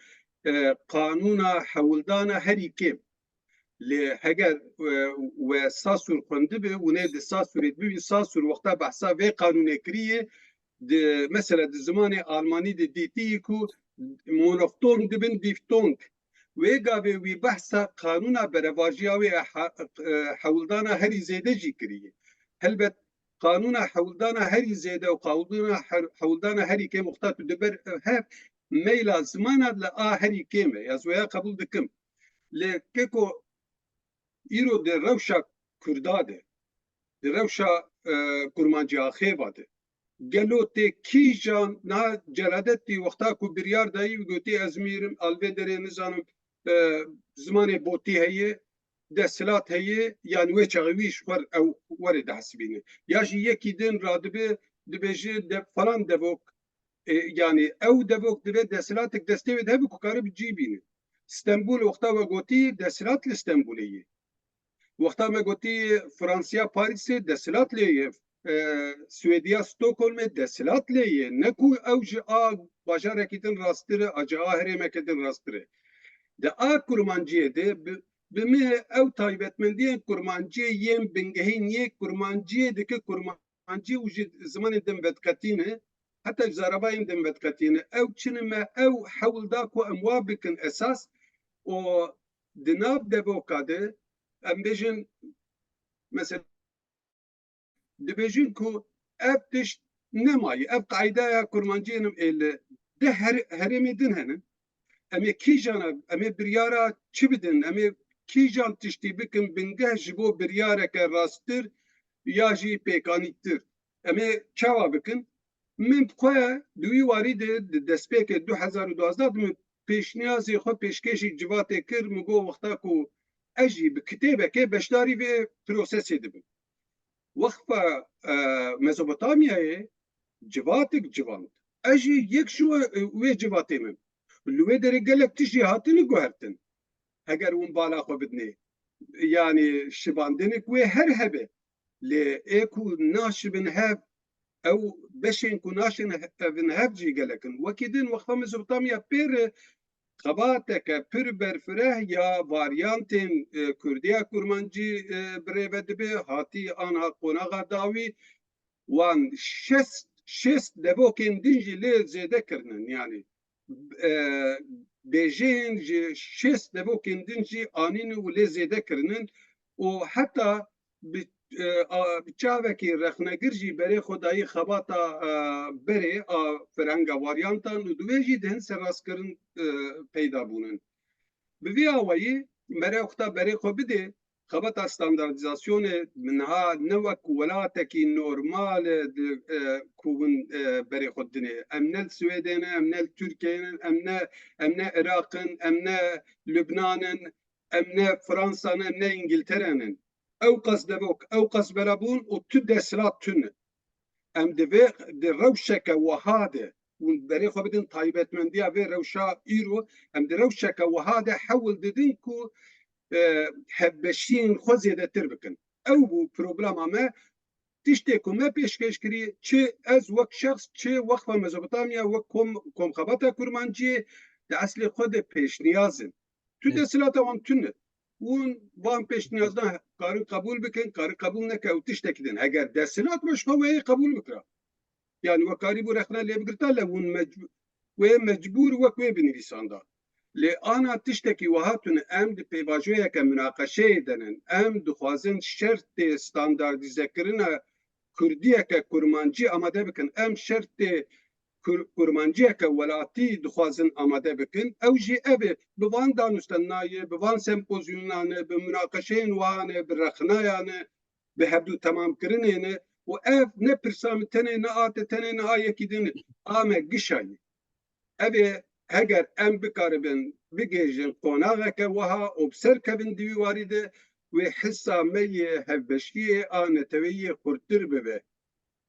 e, qanûna hewldana herî kêm. Lê heger, e, we Sasûr xwendibe, hûn ê di Sasûrê dibî, Sasûr wexta behsa vê qanûnê kiriye, di, mesela di zimanê almanî de dîtiyî ku monoftong dibin dîftong. Wê gavê wî behsa qanûna berevajiya wê ya he-, e, hewldana herî zêde jî kiriye. Helbet qanûna hewldana herî zêde û qanûna her-, hewldana herî kêm wexta tu diber, e, hev meyla zimana li a herî kêm e. Ez weya qebûl dikim. Lê keko îro di rewşa Kurda de, di rewşa, e, Kurmanciya Xêva de, gelo tê kîjan na Celadetî wexta ku biryar dayî û gotî ez mîrim, alvê derê nizanim, e, zimanê botî heye, desthilat heye, yanî wê çaxê wî ji xwe ew were dihesibîne. Ya jî yekî din radibe, dibêje de, falan devok, e, yanî ew devok divê desthilatek destê wê de hebe ku karibe cî bîne. Stenbûl wexta we gotî, desthilat li Stenbûlê ye. Wexta me gotî Fransiya Parîsê, desthilat lê ye, e, Swêdiya Stockholmê, desthilat lê ye. Ne ku ew ji a bajarekî din rasttir e, a ji a herêmekê din rasttir e. Di a kurmanciyê de bi, bi me ew taybetmendiyên kurmanciyê yên bingehîn yê kurmanciyê dike kurmancî û ji zimanên din vediqetîne, heta ji zarabayên din vediqetîne. Ew çi ne me ew hewl da ku em wa bikin esas û di nav devoka de em bêjin, mesela, dibêjin ku ev tişt nemaye, ev qeydeya kurmanciyê nim ê li deh her-, herêmê din hene. Em ê kîjan, em ê biryara çi bidin, em ê kîjan tiştî bikin bingeh ji bo biryareke rasttir ya jî pêkanîtir. Em ê çawa bikin? Min bi xwe di wî warî de di destpêkê du hezar û duwazdeh de min pêşniyazê xwe pêşkêşî civatê kir, min got wexta ku ez jî bi kitêbekê beşdarî vê prosesê dibim. Weqfa, e, Mezopotamyayê civatek civand. Ez jî yek ji we, wê civatê me. Li wê derê gelek tişt jî hatine guhertin. Heger hûn bala xwe bidinê, yanî şibandinek wê her hebe. Lê ê ku naşibin hev, ew beşên ku naşin he-, evin hev jî gelek in. Wekî din Weqfa Mezopotamya pê re xebateke pir berfireh ya varyantên, e, kurdiya kurmancî, e, bi rê ve dibe, hatî anha qonaxa dawî, wan şêst, şêst devokên din jî lê zêde kirinin. Yanî, e, bêjeyên ji şêst devokên din jî anîn û lê zêde kirinin û heta bi, e, a, bi çavekî rexnegir jî berê xwe dayî xebata, e, berê a ferhenga varyantan û di wê jî di hin serrastkirin, e, peyda bûnin. Bi vî awayî mere wexta berê xwe bidê, xebata standardîzasyonê niha ne wek welatekî normal e, di, e, ku hûn, e, berê xwe dinê. Em ne li Swêdê ne, em ne li Tirkiyeyê ne, em ne, em ne Iraq in, em ne Lubnan in, em ne Fransa ne, em ne Îngiltere ne. Ew qas devok, ew qas bela bûn û tu desthilat tune. Em di vê, di rewşeke wiha de, hûn berê xwe bidin taybetmendiya vê rewşa îro, em di rewşeke wiha de hewl didin ku, e, hevbeşiyên xwe zêdetir bikin. Ew bû problema me. Tiştê ku me pêşkêş kirî, çi ez wek şexs, çi Weqfa Mezopotamya, wek kom, komxebata kurmanciyê, di eslê xwe de pêşniyaz in. Tu, desthilatê wan tune. Hûn van pêşniyazdan karin qebûl bikin, karin qebûl neke, ew tiştekî din. Heger desthilat me ji xwe wê qebûl bikira. Yanî we karîbû rexne lê bigirta, lê hûn mec-, wê mecbûr wek wê binivîsanda. Lê ana tiştekî wiha tune, em di pêvajoyeke munaqeşeyê de nin. Em dixwazin şertê standardîzekirina kurdiyeke kurmancî amade bikin. Em şertê kur-, kurmanciyeke welatî dixwazin amade bikin. Ew jî ev e, bi van danûstendinayê, bi van sempozyûnan e, bi munaqeşeyên wan e, bi rexnayan e, bi hevdû temamkirinê ne û ev ne pirsa min tenê, ne a te tenê, ne a yekî din e, a me gişa ye. Ev ê heger em bikaribin bigihêjin qonaxeke wiha û bi ser kevin di wî warî de wê hisa me yê hevbeşiyê a neteweyî yê xurttir bibe.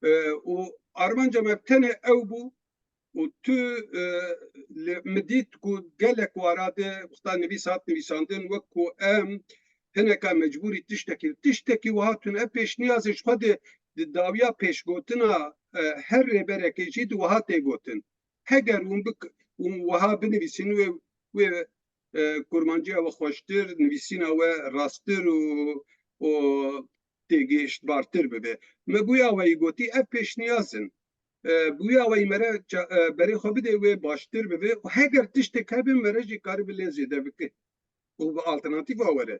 E, û armanca me bi tenê ew bû û tu, e, li, min dît ku gelek wara de wexta nivîs hat nivîsandin, wek ku em hineka mecbûrî tiştekî, tiştekî wiha tune, ev pêşniyazê ji xwe de di dawiya pêşgotina, e, her rêberekê jî di wiha tê gotin. Heger hûn bik-, hûn wiha binivîsin, wê, wê, e, kurmanciya we xweştir, nivîsîna we rasttir û, û têgihiştbartir bibe. Me bûya we yî gotî, ev pêşniyaz in. E, bûya we yî mere ça-, e, berê xwe bidê, wê baştir bibe. Û heger tiştek hebe, mere jî karibe lê zêde bike. Û bi alternatîfa were.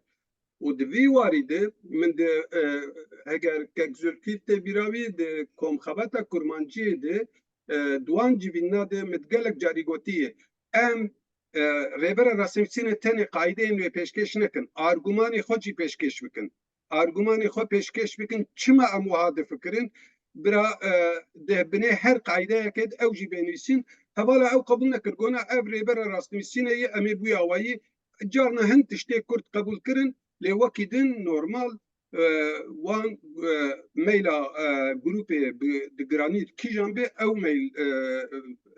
Û di vî warî de min de, e, heger kek Zülkîf tê bîra wî, di komxebata kurmanciyê de, e, di wan civîna de min gelek carî gotiye, em, e, rêbera rastnivîsînê tenê qaydeyên wê pêşkêş nekin, argumanê xwe jî pêşkêş bikin. Argumanê xwe pêşkêş bikin, çima em wiha difikirin, bira, e, di binê her qaydeyekê de ew jî bê nivîsîn. Hevala ew qebûl nekir, gona ev rêbera rastnivîsînê ye, em ê bûya we yî. Carna hin tiştê Kurd qebûl kirin, Lê wekî din normal, e, wan, e, meyla, e, grûpê bi, di giranî kîjan bê, ew meyl, e,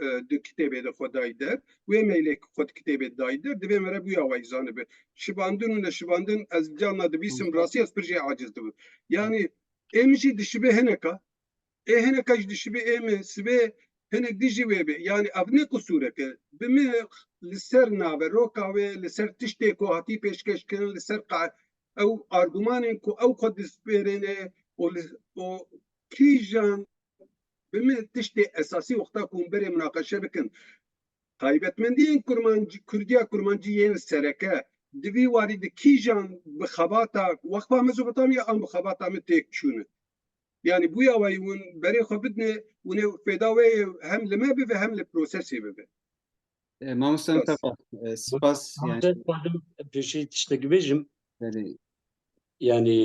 e, di kitêbê de xwe dayî der. Wê meylê xwe di kitêbê dayî der, divê mere bûya wayî zanibe. Şibandin û neşibandin, ez carna dibîsim, rastî ez pir jê aciz dibim. Yanî ê min jî dişibe hineka, ê hineka jî dişibe ê min, sibê hinek dî jî wê be. Yanî ev ne qisûrek e. Bi min li ser naveroka wê, li ser tiştê ku hatî pêşkêş kirin, li ser qa-, ew argumanên ku ew xwe dispêrêne û li, û kîjan bi min tiştê esasî wexta ku hûn berê munaqeşe bikin. Taybetmendiyên kurmancî, kurdiya kurmancî yên sereke di vî warî de kîjan bi xebata Weqfa Mezopotamya an bi xebata min têk çûne? Yanî bûya wayî hûn berê xwe bidine, hûn ê fêda wê hem li me bibe hem li prosesê bibe. E, mamoste Spas. Mustafa, e, spas, yani. Mamoste, dixwazim pêşî tiştekî bêjim. Belê. Yani,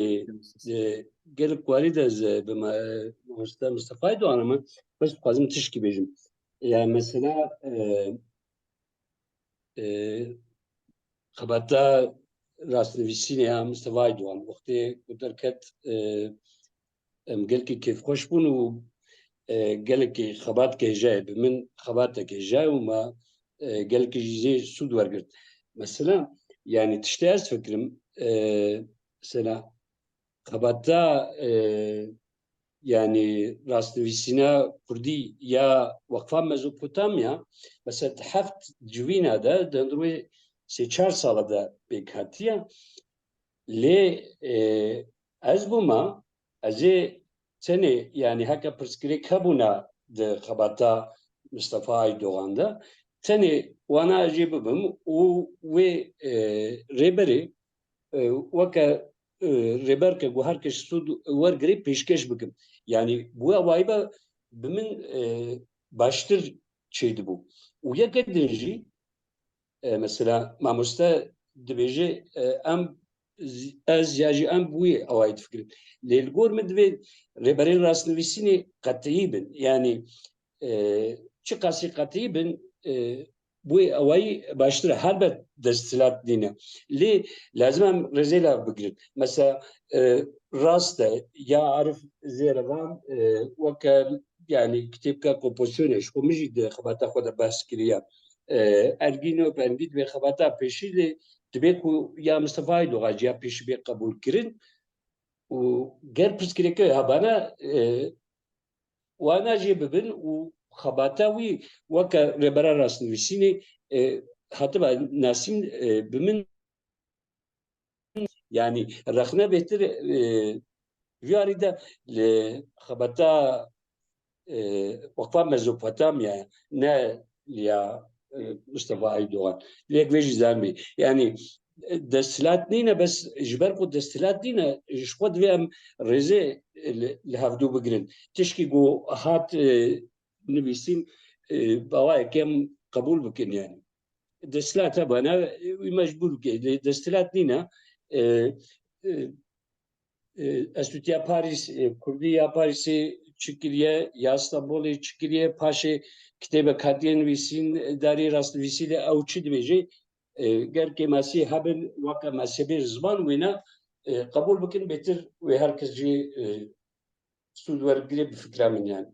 e, gelek warî de ez, e, bi ma-, e, mamoste Mustafayê dixwazim, bes dixwazim tişkî bêjim. Yani mesela, e, e, xebata rastnivîsînê ya Mustafayê Doğan wextê ku derket, e, em gelkî kêfxweş bûn û, e, gelekî xebat hêja ye. Bi min xebatek hêja ye û me, e, gelekî jî zê sûd wergirt. Mesela, yani tiştê ez fikirim, e, mesela xebata, e, yani rastnivîsîna kurdî ya Weqfa Mezopotamya, mesela di heft civîna de, di hundir wê sê çar sala de pêk hatiye. Lê, e, ez bûma, ez ê tenê, yani heke pirsgirêk hebûna di xebata Mustafa Aydogan de, tenê wana ez jê bibim û wê, e, rêberê, e, weke, e, rêberke ku her kes sûd wergirê pêşkêş bikim. Yani bû awayî be bi min, e, baştir çêdibû. Û yeke din jî, e, mesela mamoste dibêje, e, em, ez ya jî em bi wî awayî difikirin. Lê li gor min divê rêberên rastnivîsînê qetî bin. Yani, e, çiqasî qetî bin, e, bi wî awayî baştir e. Helbet desthilat nîne. Lê lazim em rêzê li hev bigirin. Mesela, e, rast e, ya Arif Zêrevan, e, weke, yani kitêbka kompozisyonê, ji xwe min jî di xebata xwe de behs kiriye. E, Ergîn û Ergîn divê xebata pêşî lê divê ku ya Mistefa Aydogan jî ya pêşî bê qebûl kirin û ger pirsgirêke hebana, e, wana jê bibin û xebata wî weke rêbera rastnivîsînê, e, hatiba nasîn, e, bi min Yani rexne bêtir, e, vî arî de li xebata, e, Weqfa Mezopotamya ne ya, e, Mustafa Aydogan. Lê vê jî zanibî. Yani, e, desthilat nîne, bes ji ber ku desthilat nîne, ji xwe divê em rêzê li, li hevdû bigirin. Tişkî ku hat, e, nivîsîn, e, bi awayekê em qebûl bikin yani. Desthilat hebana, wî mecbûr bike. Lê desthilat nîne. E, e, e, Enstîtuya Parîs, e, Kurdî ya Parîsê çi kiriye, ya Stenbolê çi kiriye, paşê kitêbek hatiye nivîsîn, darê rastnivîsî de ew çi dibêje, e, ger kêmasî hebin, weke mezhebê ziman wêne, e, qebûl bikin, bêtir wê her kes jî, e, sûd wergirê bi fikra min yani.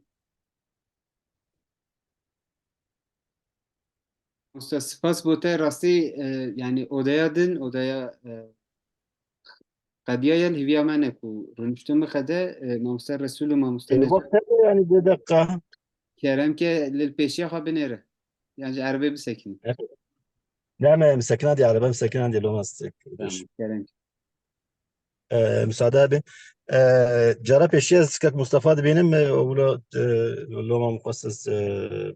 Usta, spas bo te rastî, e, yani odaya din, odaya, e, qediya ye, hîviya me ne ku rûniştin bixede, e, mamoste Resul û mamoste Ê, Necat. Bak, tabii yani bir dakika. Kerem ke li pêşiya xwe binêre. Yan ji erebê bisekinî. Ne, me, em sekina diye, araba em sekina diye, loma sek. Tamam, kerem. E, müsaade abi. E, cara pêşî ez kek Mustafa dibînim, e, wilo, e, loma min xwest ez, e,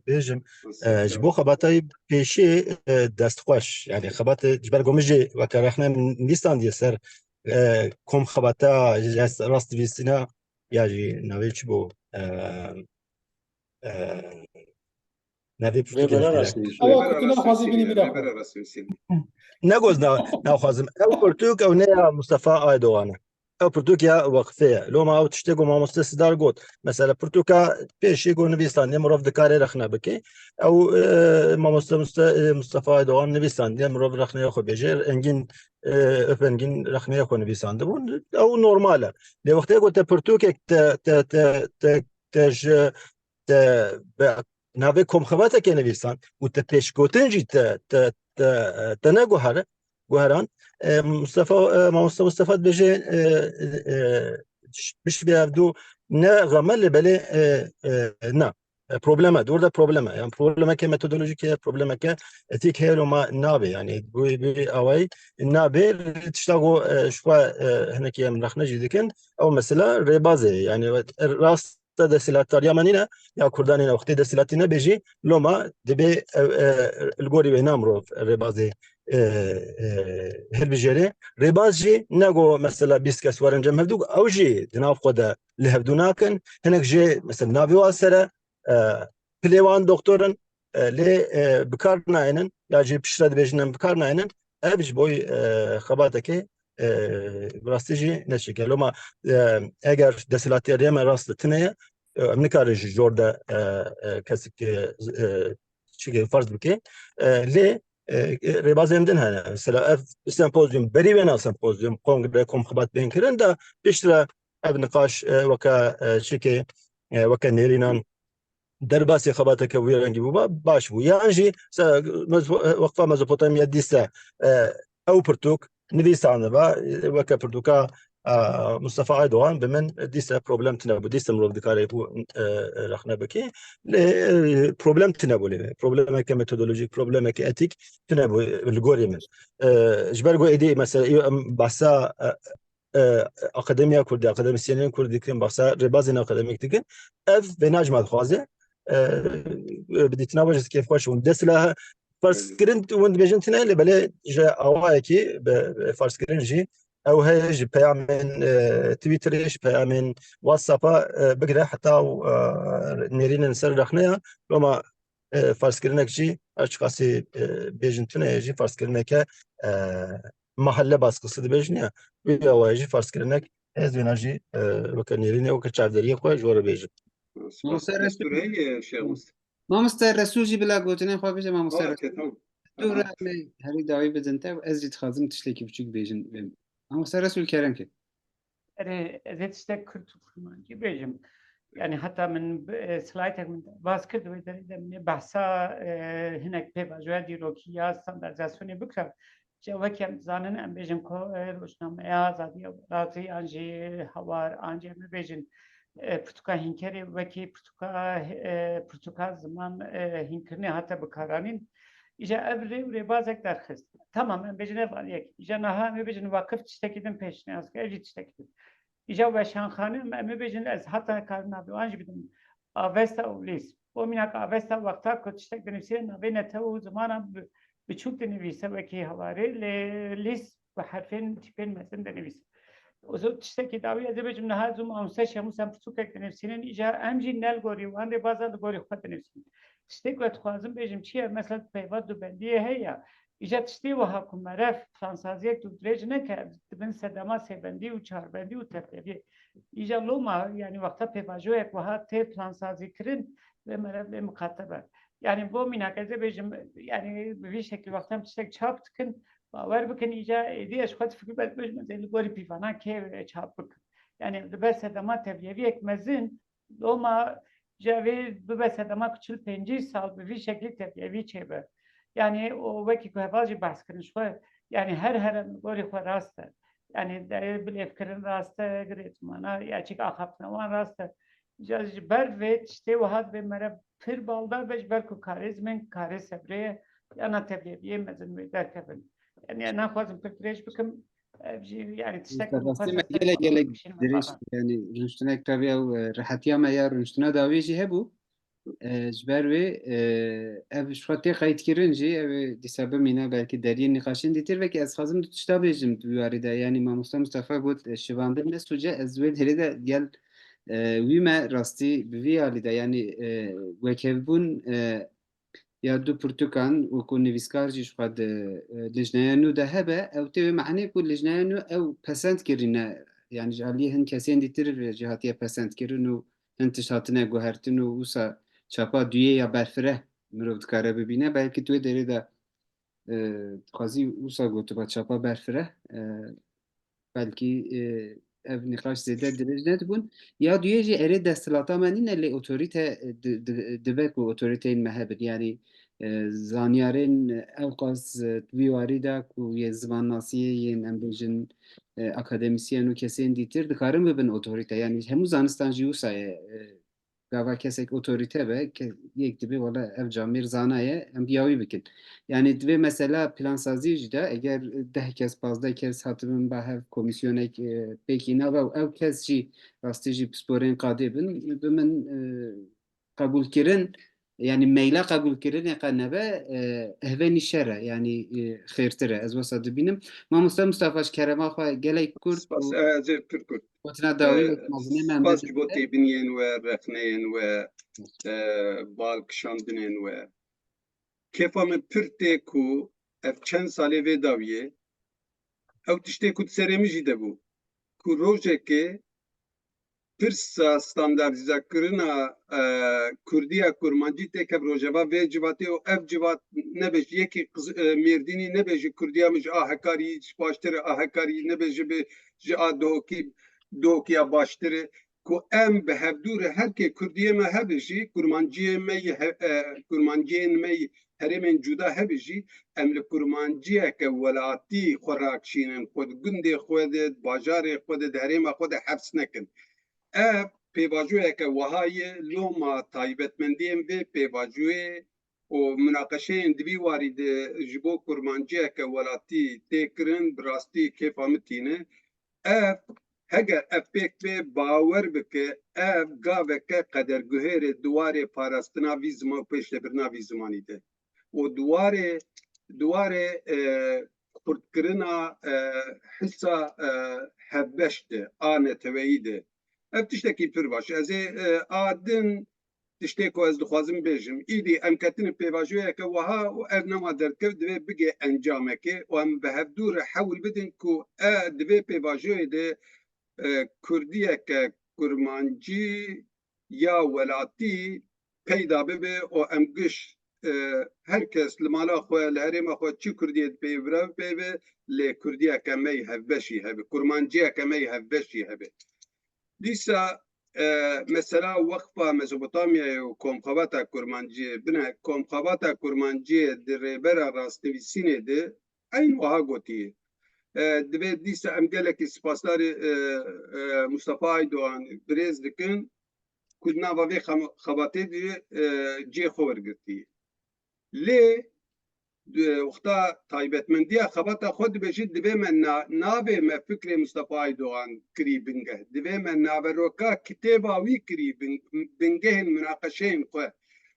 bêjim. E, ji bo xebatayî pêşî, e, destxweş. Yani xebatê ji ber ku min jî weke rexne nivîsandiye ser, e, kom xebata ji rast nivîsîna ya jî navê çi bû? E, e, Navê Rêbera rastnivîsî. Ewa ku tu naxwazî binî bira xwe. Rêbera rastnivîsî. Ne goz na-, naxwazim. Ew kurtuk, ew ne ya Mustafa Aydogan e. ew pirtûk ya weqfê ye. Loma ew tiştê ku mamoste Sidar got. Mesela pirtûka pêşî ku nivîsandiye mirov dikare rexne bike. Ew, e, mamoste Muste-, e, Mustafa Aydoğan nivîsandiye mirov rexneyê xwe bêje. Engîn, e, Öpengîn rexneyê xwe nivîsandibûn. Ew normal e. Lê wextê ku te pirtûkek te, te, te, te, te ji, te bi navê komxebateke nivîsan û te pêşgotin jî te, te, te, te neguhere, guheran. E, Mustafa, e, Mamoste Mustafa dibêje, e, e, e, ş-, bişbê ev du ne xeme lê belê, e, e, na. E, probleme, dûr de probleme. Yani problemeke metodolojik heye, problemeke etîk heye, loma nabe. Yani bu, bu awayî nabe, tişta ku, e, şu, e, hinekî em rexne jî dikin, ew mesela rêbazê. Yani rast te desthilatdariya me nîne, ya Kurdan nîne, wextê desthilatî nebe jî, loma dibê, e, e, li gorî wê na mirov rêbazê, e, e, hilbijêrê. Rêbaz jî ne ku mesela bîst kes werin cem hevdû, ew jî di nav xwe de li hevdû nakin. Hinek jê mesela navê wan ser e, e, pilê wan doktor in, e, lê, e, bi kar nayênin, ya jî piştre dibêjin em bi kar nayênin. Ev ji bo, e, xebateke, e, bi rastî jî ne çêk e. Loma, e, eger desthilatdariyê me rast tune ye, e, em nikarin ji jor de, e, e, kesik, e, e, çike ferz bike. E, lê, e, rêbazên din hene. Mesela ev sempozyum, berî wê na sempozyum, kongre, komxebat bên kirin de piştre ev niqaş, e, weke, e, çike, e, weke nêrînan derbasî xebateke wî rengî bûba, baş bû. Yan jî se-, Mezo-, Weqfa Mezopotamya dîse, e, ew pirtûk nivîsaniba, e, weke pirtûka, e, Mustafa Aydoğan bi min dîse problem tune bû. Dîse mirov dikare bû, e, e, rexne bikî. Lê, e, problem tune bû lê. Problemeke metodolojîk, problemeke etîk tune bû, e, li gorî min. E, ji ber ku êdî mesela, em behsa, e, e, akademiya Kurdî, akademisyenên Kurd dikin, behsa rêbazên akademîk dikin. Ev vêna ji me dixwaze. E, e, bi dîtina we jî kêfxweş bûm. Desthilat, ferz kirin, hûn dibêjin tune, lê belê ji awayekî bi, bi ferz kirin jî ew heye, ji peyamên, e, Twitterê, ji peyamên WhatsApp-a, e, bigire heta, e, nêrînên ser rexneya. Loma, e, ferzkirinek jî, her çiqasî, e, bêjin tune ye jî, ferzkirineke, e, mahalle baskısı dibêjin ya. Wî awayê jî ferzkirinek, ez wêna jî, e, weke nêrînê, weke çavderiyê xwe ji we re bêjim. Mamoste Resul. Mamoste Resul jî bila gotinên xwe bêje, Mamoste Resul. Dû re em ê herî dawî bidin te, ez jî dixwazim tiştekî biçûk bêjim. Mamoste Resul, kerem ke. Erê, ez ê tiştek kurt û kurmancî bêjim. Yani heta min bi-, e, slaytek min derbas kir, di wê derê de min ê behsa, e, hinek pêvajoya dîrokî ya standartizasyonê bikira. Ji wekî em dizanin, em bêjin ku, e, rojnameya Azadiya Welatî an jî Hawar, an jî em bibêjin, e, pirtûka hînkerê wekî pirtûka, e, pirtûka ziman, e, hînkirinê hate bikaranîn. Îja ev rê û rêbazek derxist. Tamam, em bêjin ev aliyek. Îja niha em ê bêjin waqif tiştekî din pêşniyaz dike, ev jî tiştekî din. Îja weşanxane, em ê bêjin ez heta karim navê wan jî bidim. Avesta û lîs. Bo mînak Avesta wexta ku tiştek dinivîse navê netew û zimana bi-, biçûk dinivîse wekî hewarê, lê lîs bi herfên tîpên mezin dinivîse. Û zo tiştekî dawî ez ê bêjim niha ez û mamoste Şemûs em pirtûkek dinivîsînin, îja em jî ne li gorî wan rêbazan, li gorî xwe dinivîsînin. Tiştê ku ez dixwazim bêjim çi ye? Mesela peyva dubendiyê heye ya. Îja tiştê wiha ku meriv plansaziyek dûrdirêj neke, di bin sedema sêbendî û çarbendî û tevleviyê. Îja loma, yani wexta pêvajoyek wiha tê plansazî kirin, vê meriv vê miqate be. Yani bo mînak ez ê bêjim, yani bi vî şekil wexta em tiştek çap dikin, bawer bikin, îja êdî ez ji xwe difikirim, ez bêjim, ez ê li gorî pîvana kê çap bikim. Yani dibe sedema tevleviyek mezin, loma ji vê bibe sedema ku çil pêncî sal bi vî şeklî tevlevî çêbe. Yani û wekî ku heval jî behs kirin ji xwe, yani her herem li gorî xwe rast e. Yani derê bilêvkirin rast e, girêdmana ya çîk axaftina wan rast e. Îja ji ber vê tiştê wiha divê meriv pir baldar be, ji ber ku karê zimên karê sebrê ye, yana tevleviyê mezin wê derkevin. Yani ez naxwazim pir dirêj bikim, ev jî yani tiştek Rastî me gelek gelek dirêj, yani rûniştinek tabii ew, e, rehetiya me ya rûniştina dawî jî hebû. E, ji ber wê, e, ev ji xwe tê qeydkirin jî, ew ê dîsa bimîne, belkî deriyê nîqaşên dîtir. Wekî ez dixwazim du tişta bêjim di wî warî de. Yanî mamoste Mustafa got, e, şivandin ne sûc e, ez wê derê de gel, e, wî me rastî bi vî alî de. Yanî, e, wekhevbûn, e, ya du pirtûkan û ku nivîskar jî ji xwe di, e, lijneya nû de hebe, ew tê wê mehnê ku lijneya nû ew pesend kirîne, yanî ji aliyê hin kesên dîtir jî hatiye pesendkirin û hin tişt hatine guhertin û wisa çapa duyê ya berfireh mirov dikare bibîne. Belkî tu wê derê de, e, dixwazî wisa gotiba çapa berfireh, e, belkî, e, ev nîqaş zêde dirêj nedibûn. Ya duyê jî erê desthilata me nîne, lê otorîte, e, di-, di-, dibe ku otorîteyên me hebin. Yanî, e, zanyarên ewqas, e, vî warî de ku yên zimannasiyê, yên, em bêjin, e, akademîsyen û kesên dîtir dikarin bibin otorîte. Yanî hemû zanistan jî wisa ye. E, gava kesek otorîte be, ke-, yek dibê, wala ev camêr zana ye, em bi ya wî bikin. Yanî divê mesela plansazî jî de, eger deh kes, pazdeh kes hatibin ba hev, komîsyonek, e, pêk îna ve û ew kes jî rastî jî pisporên qadê bin, bi min, e, qebûlkirin, yanî meyla qebûlkirinê qe nebe, e, ehvenî şer e, yanî, e, xêrtir e. Ez wesa dibînim. Mamoste Mustafa, ji kerema xwe gelek kurt. Spas, û e, ez ê pir kurt. Gotina dawî, e, mezinê me spas ji bo têbiniyên we, rexneyên we, e, bal kişandinên we. Kêfa min pir tê ku ev çend salê vê dawiyê, ew tiştê ku di serê min jî de bû, ku rojekê pirsa standardîzekirina, e, kurdiya kurmancî têkev rojeva vê civatê û ev civat nebe ji yekî qiz-, e, mêrdînî nebe ji kurdiya min ji a hekarî baştir e, a hekarî nebe ji bi, ji a dohokî, dohokiya baştir e. Ku em bi hevdû re her kê kurdiyê me hebe jî, kurmanciyê me yê he-, e, kurmanciyên me yê herêmên cuda hebe jî, em li kurmanciyeke welatî xwe rakişînin, xwe di gundê xwe de, di bajarê xwe de, di herêma xwe de hefs nekin. Ev pêvajoyeke wiha ye, loma taybetmendiyên vê pêvajoyê û munaqeşeyên di vî warî de ji bo kurmanciyeke welatî tê kirin, bi rastî kêfa min tîne. Ev, heger ev pêk bê, bawer bike, ev gaveke qederguhêr e di warê parastina vî ziman û pêşdebirina vî zimanî de. Û di warê, di warê, e, xurtkirina, e, hisa, e, hevbeş de, a neteweyî de. Ev tiştekî pir baş e. Ez ê, e, a din tiştê ku ez dixwazim bêjim, îdî em ketine pêvajoyeke wiha û ev nema derdikeve, divê bigê encamekê û em bi hevdû re hewl bidin ku e, di vê pêvajoyê de, e, kurdiyeke kurmancî ya welatî peyda bibe û em giş, e, her kes li mala xwe, li herêma xwe çi kurdiyê dipeyve, bipeyve, lê kurdiyeke me yê hevbeşî hebe, kurmanciyeke me yê hevbeşî hebe. Dîsa, e, mesela Weqfa Mezopotamyayê û Komxebata Kurmanciyê, bine, Komxebata Kurmanciyê di rêbera rastnivîsînê de eyn wiha gotiye. E, divê dîsa em gelekî spasdarê, e, e, Mustafa Aydoğan birêz dikin ku di nava vê xem-, xebatê de, e, cihê xwe wergirtiye. Lê di wexta taybetmendiya xebata xwe dibêjî, divê me na-, navê me fikrê Mustafa Aydoğan kirî bingeh. Divê me naveroka kitêba wî kirî bin-, bingehên munaqeşeyên xwe.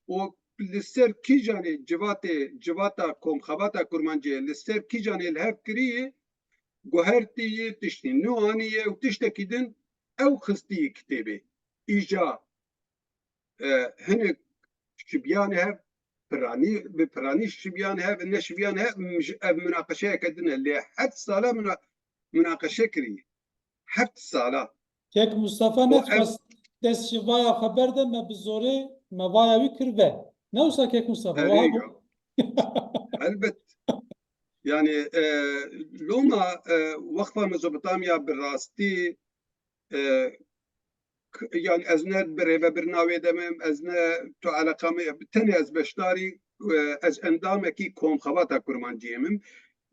Û li ser kîjanê civatê, civata komxebata kurmanciyê, li ser kîjanê li hev kirî, guhertî yê tiştî nû anî ye û tiştekî din ew xistî yê kitêbê. Îja e, hinek şibiyan hev, piranî, bi piranî şibiyan hev, ne şibiyan hev, m-, ji, ev munaqeşeyeke din e. Lê heft sala muna-, munaqeşe kirî. Heft sala. Kek Mustafa û ev nedixwest dest ji vaya xwe berde, me bi zorê, me vaya wî kir ve. Ne wisa Kek Mustafa, Erê wiha ya. Bû. Elbet. Yani, e, loma, e, Weqfa Mezopotamya bi rastî, e, k-, yani ez ne bi rêvebirina wê de me, ez ne tu eleqa me, tenê ez beşdarî, e, ez endamekî Komxebata Kurmanciyê me.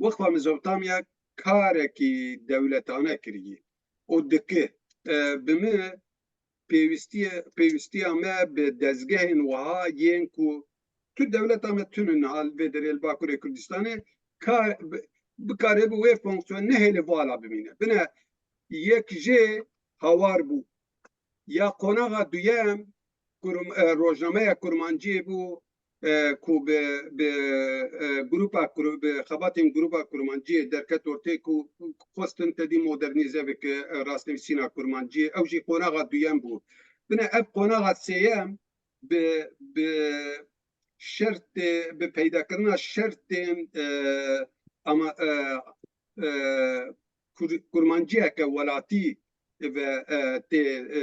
Weqfa Mezopotamya karekî dewletane kiriye û dike. E, bi min pêwîstiye, pêwîstiya me bi dezgehên wiha yên ku tu dewleta me tune niha li vê derê li Bakurê Kurdistanê ka-, bi-, bikare bi wê fonksiyon nehêle vala bimîne. Bine yek jê hawar bû. Ya qonaxa duyem kurum-, e, rojnameya kurmanciyê bû, e, ku bi, bi, e, grupa kur-, bi xebatên grupa kurmanciyê derket ortê ku xwestin tedî modernîze bike, e, rastnivîsîna kurmanciyê. Ew jî qonaxa duyem bû. Bine ev qonaxa sêyem bi, bi şertê, bi peydakirina şertên, e, ama, e, e, kur-, kurmanciyeke welatî ve e, tê e,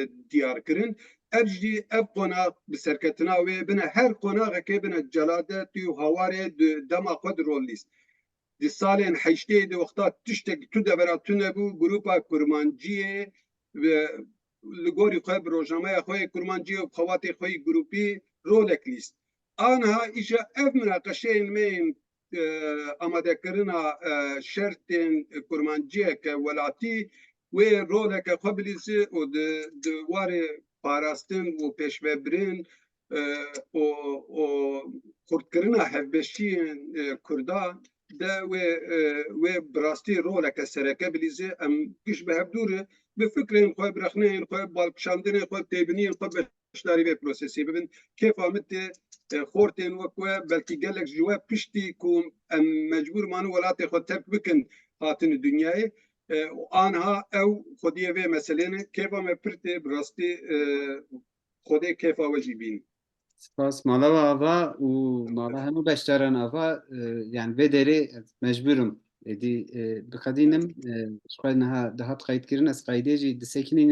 e, diyar kirin. Ev jî ev qonax bi serketina wê bine her qonaxekê bine celadetî û hawarê di dema xwe di rol lîst. Di salên heştê de wexta tiştek tu devera tune bû, grupa kurmanciyê ve li gorî xwe bi rojnameya xwe yê kurmanciyê û bi xebatê xwe yî grûpî rolek lîst. Aniha îja ev minaqeşeyên me yên e, amadekirina e, şertên kurmanciyeke welatî wê roleke xwe bilîzi û di, di warê parastin û pêşvebirin e, û, û xurtkirina hevbeşiyên e, Kurda de wê e, wê bi rastî roleke sereke bilîzi. Em giş bi hev dû re bi fikrên xwe, bi rexneyên xwe, balkişandinên xwe, têbiniyên xwe beşdarî vê prosesê bibin. Kêfa min tê e, xortên wek we, belkî gelek ji we piştî ku em mecbûr man welatê xwe terk bikin, hatin dinyayê. E, û anha ew xwediyê vê meselê ne. Kêfa me pir tê, bi rastî e, Xwedê kêfa we jî bîn. Spas mala we ava û mala hemû beşdaran ava, e, yani vê derê ez mecbûr im êdî e, biqedînim. E, ji xwe niha dihat qeydkirin, ez qeydê jî disekinînim.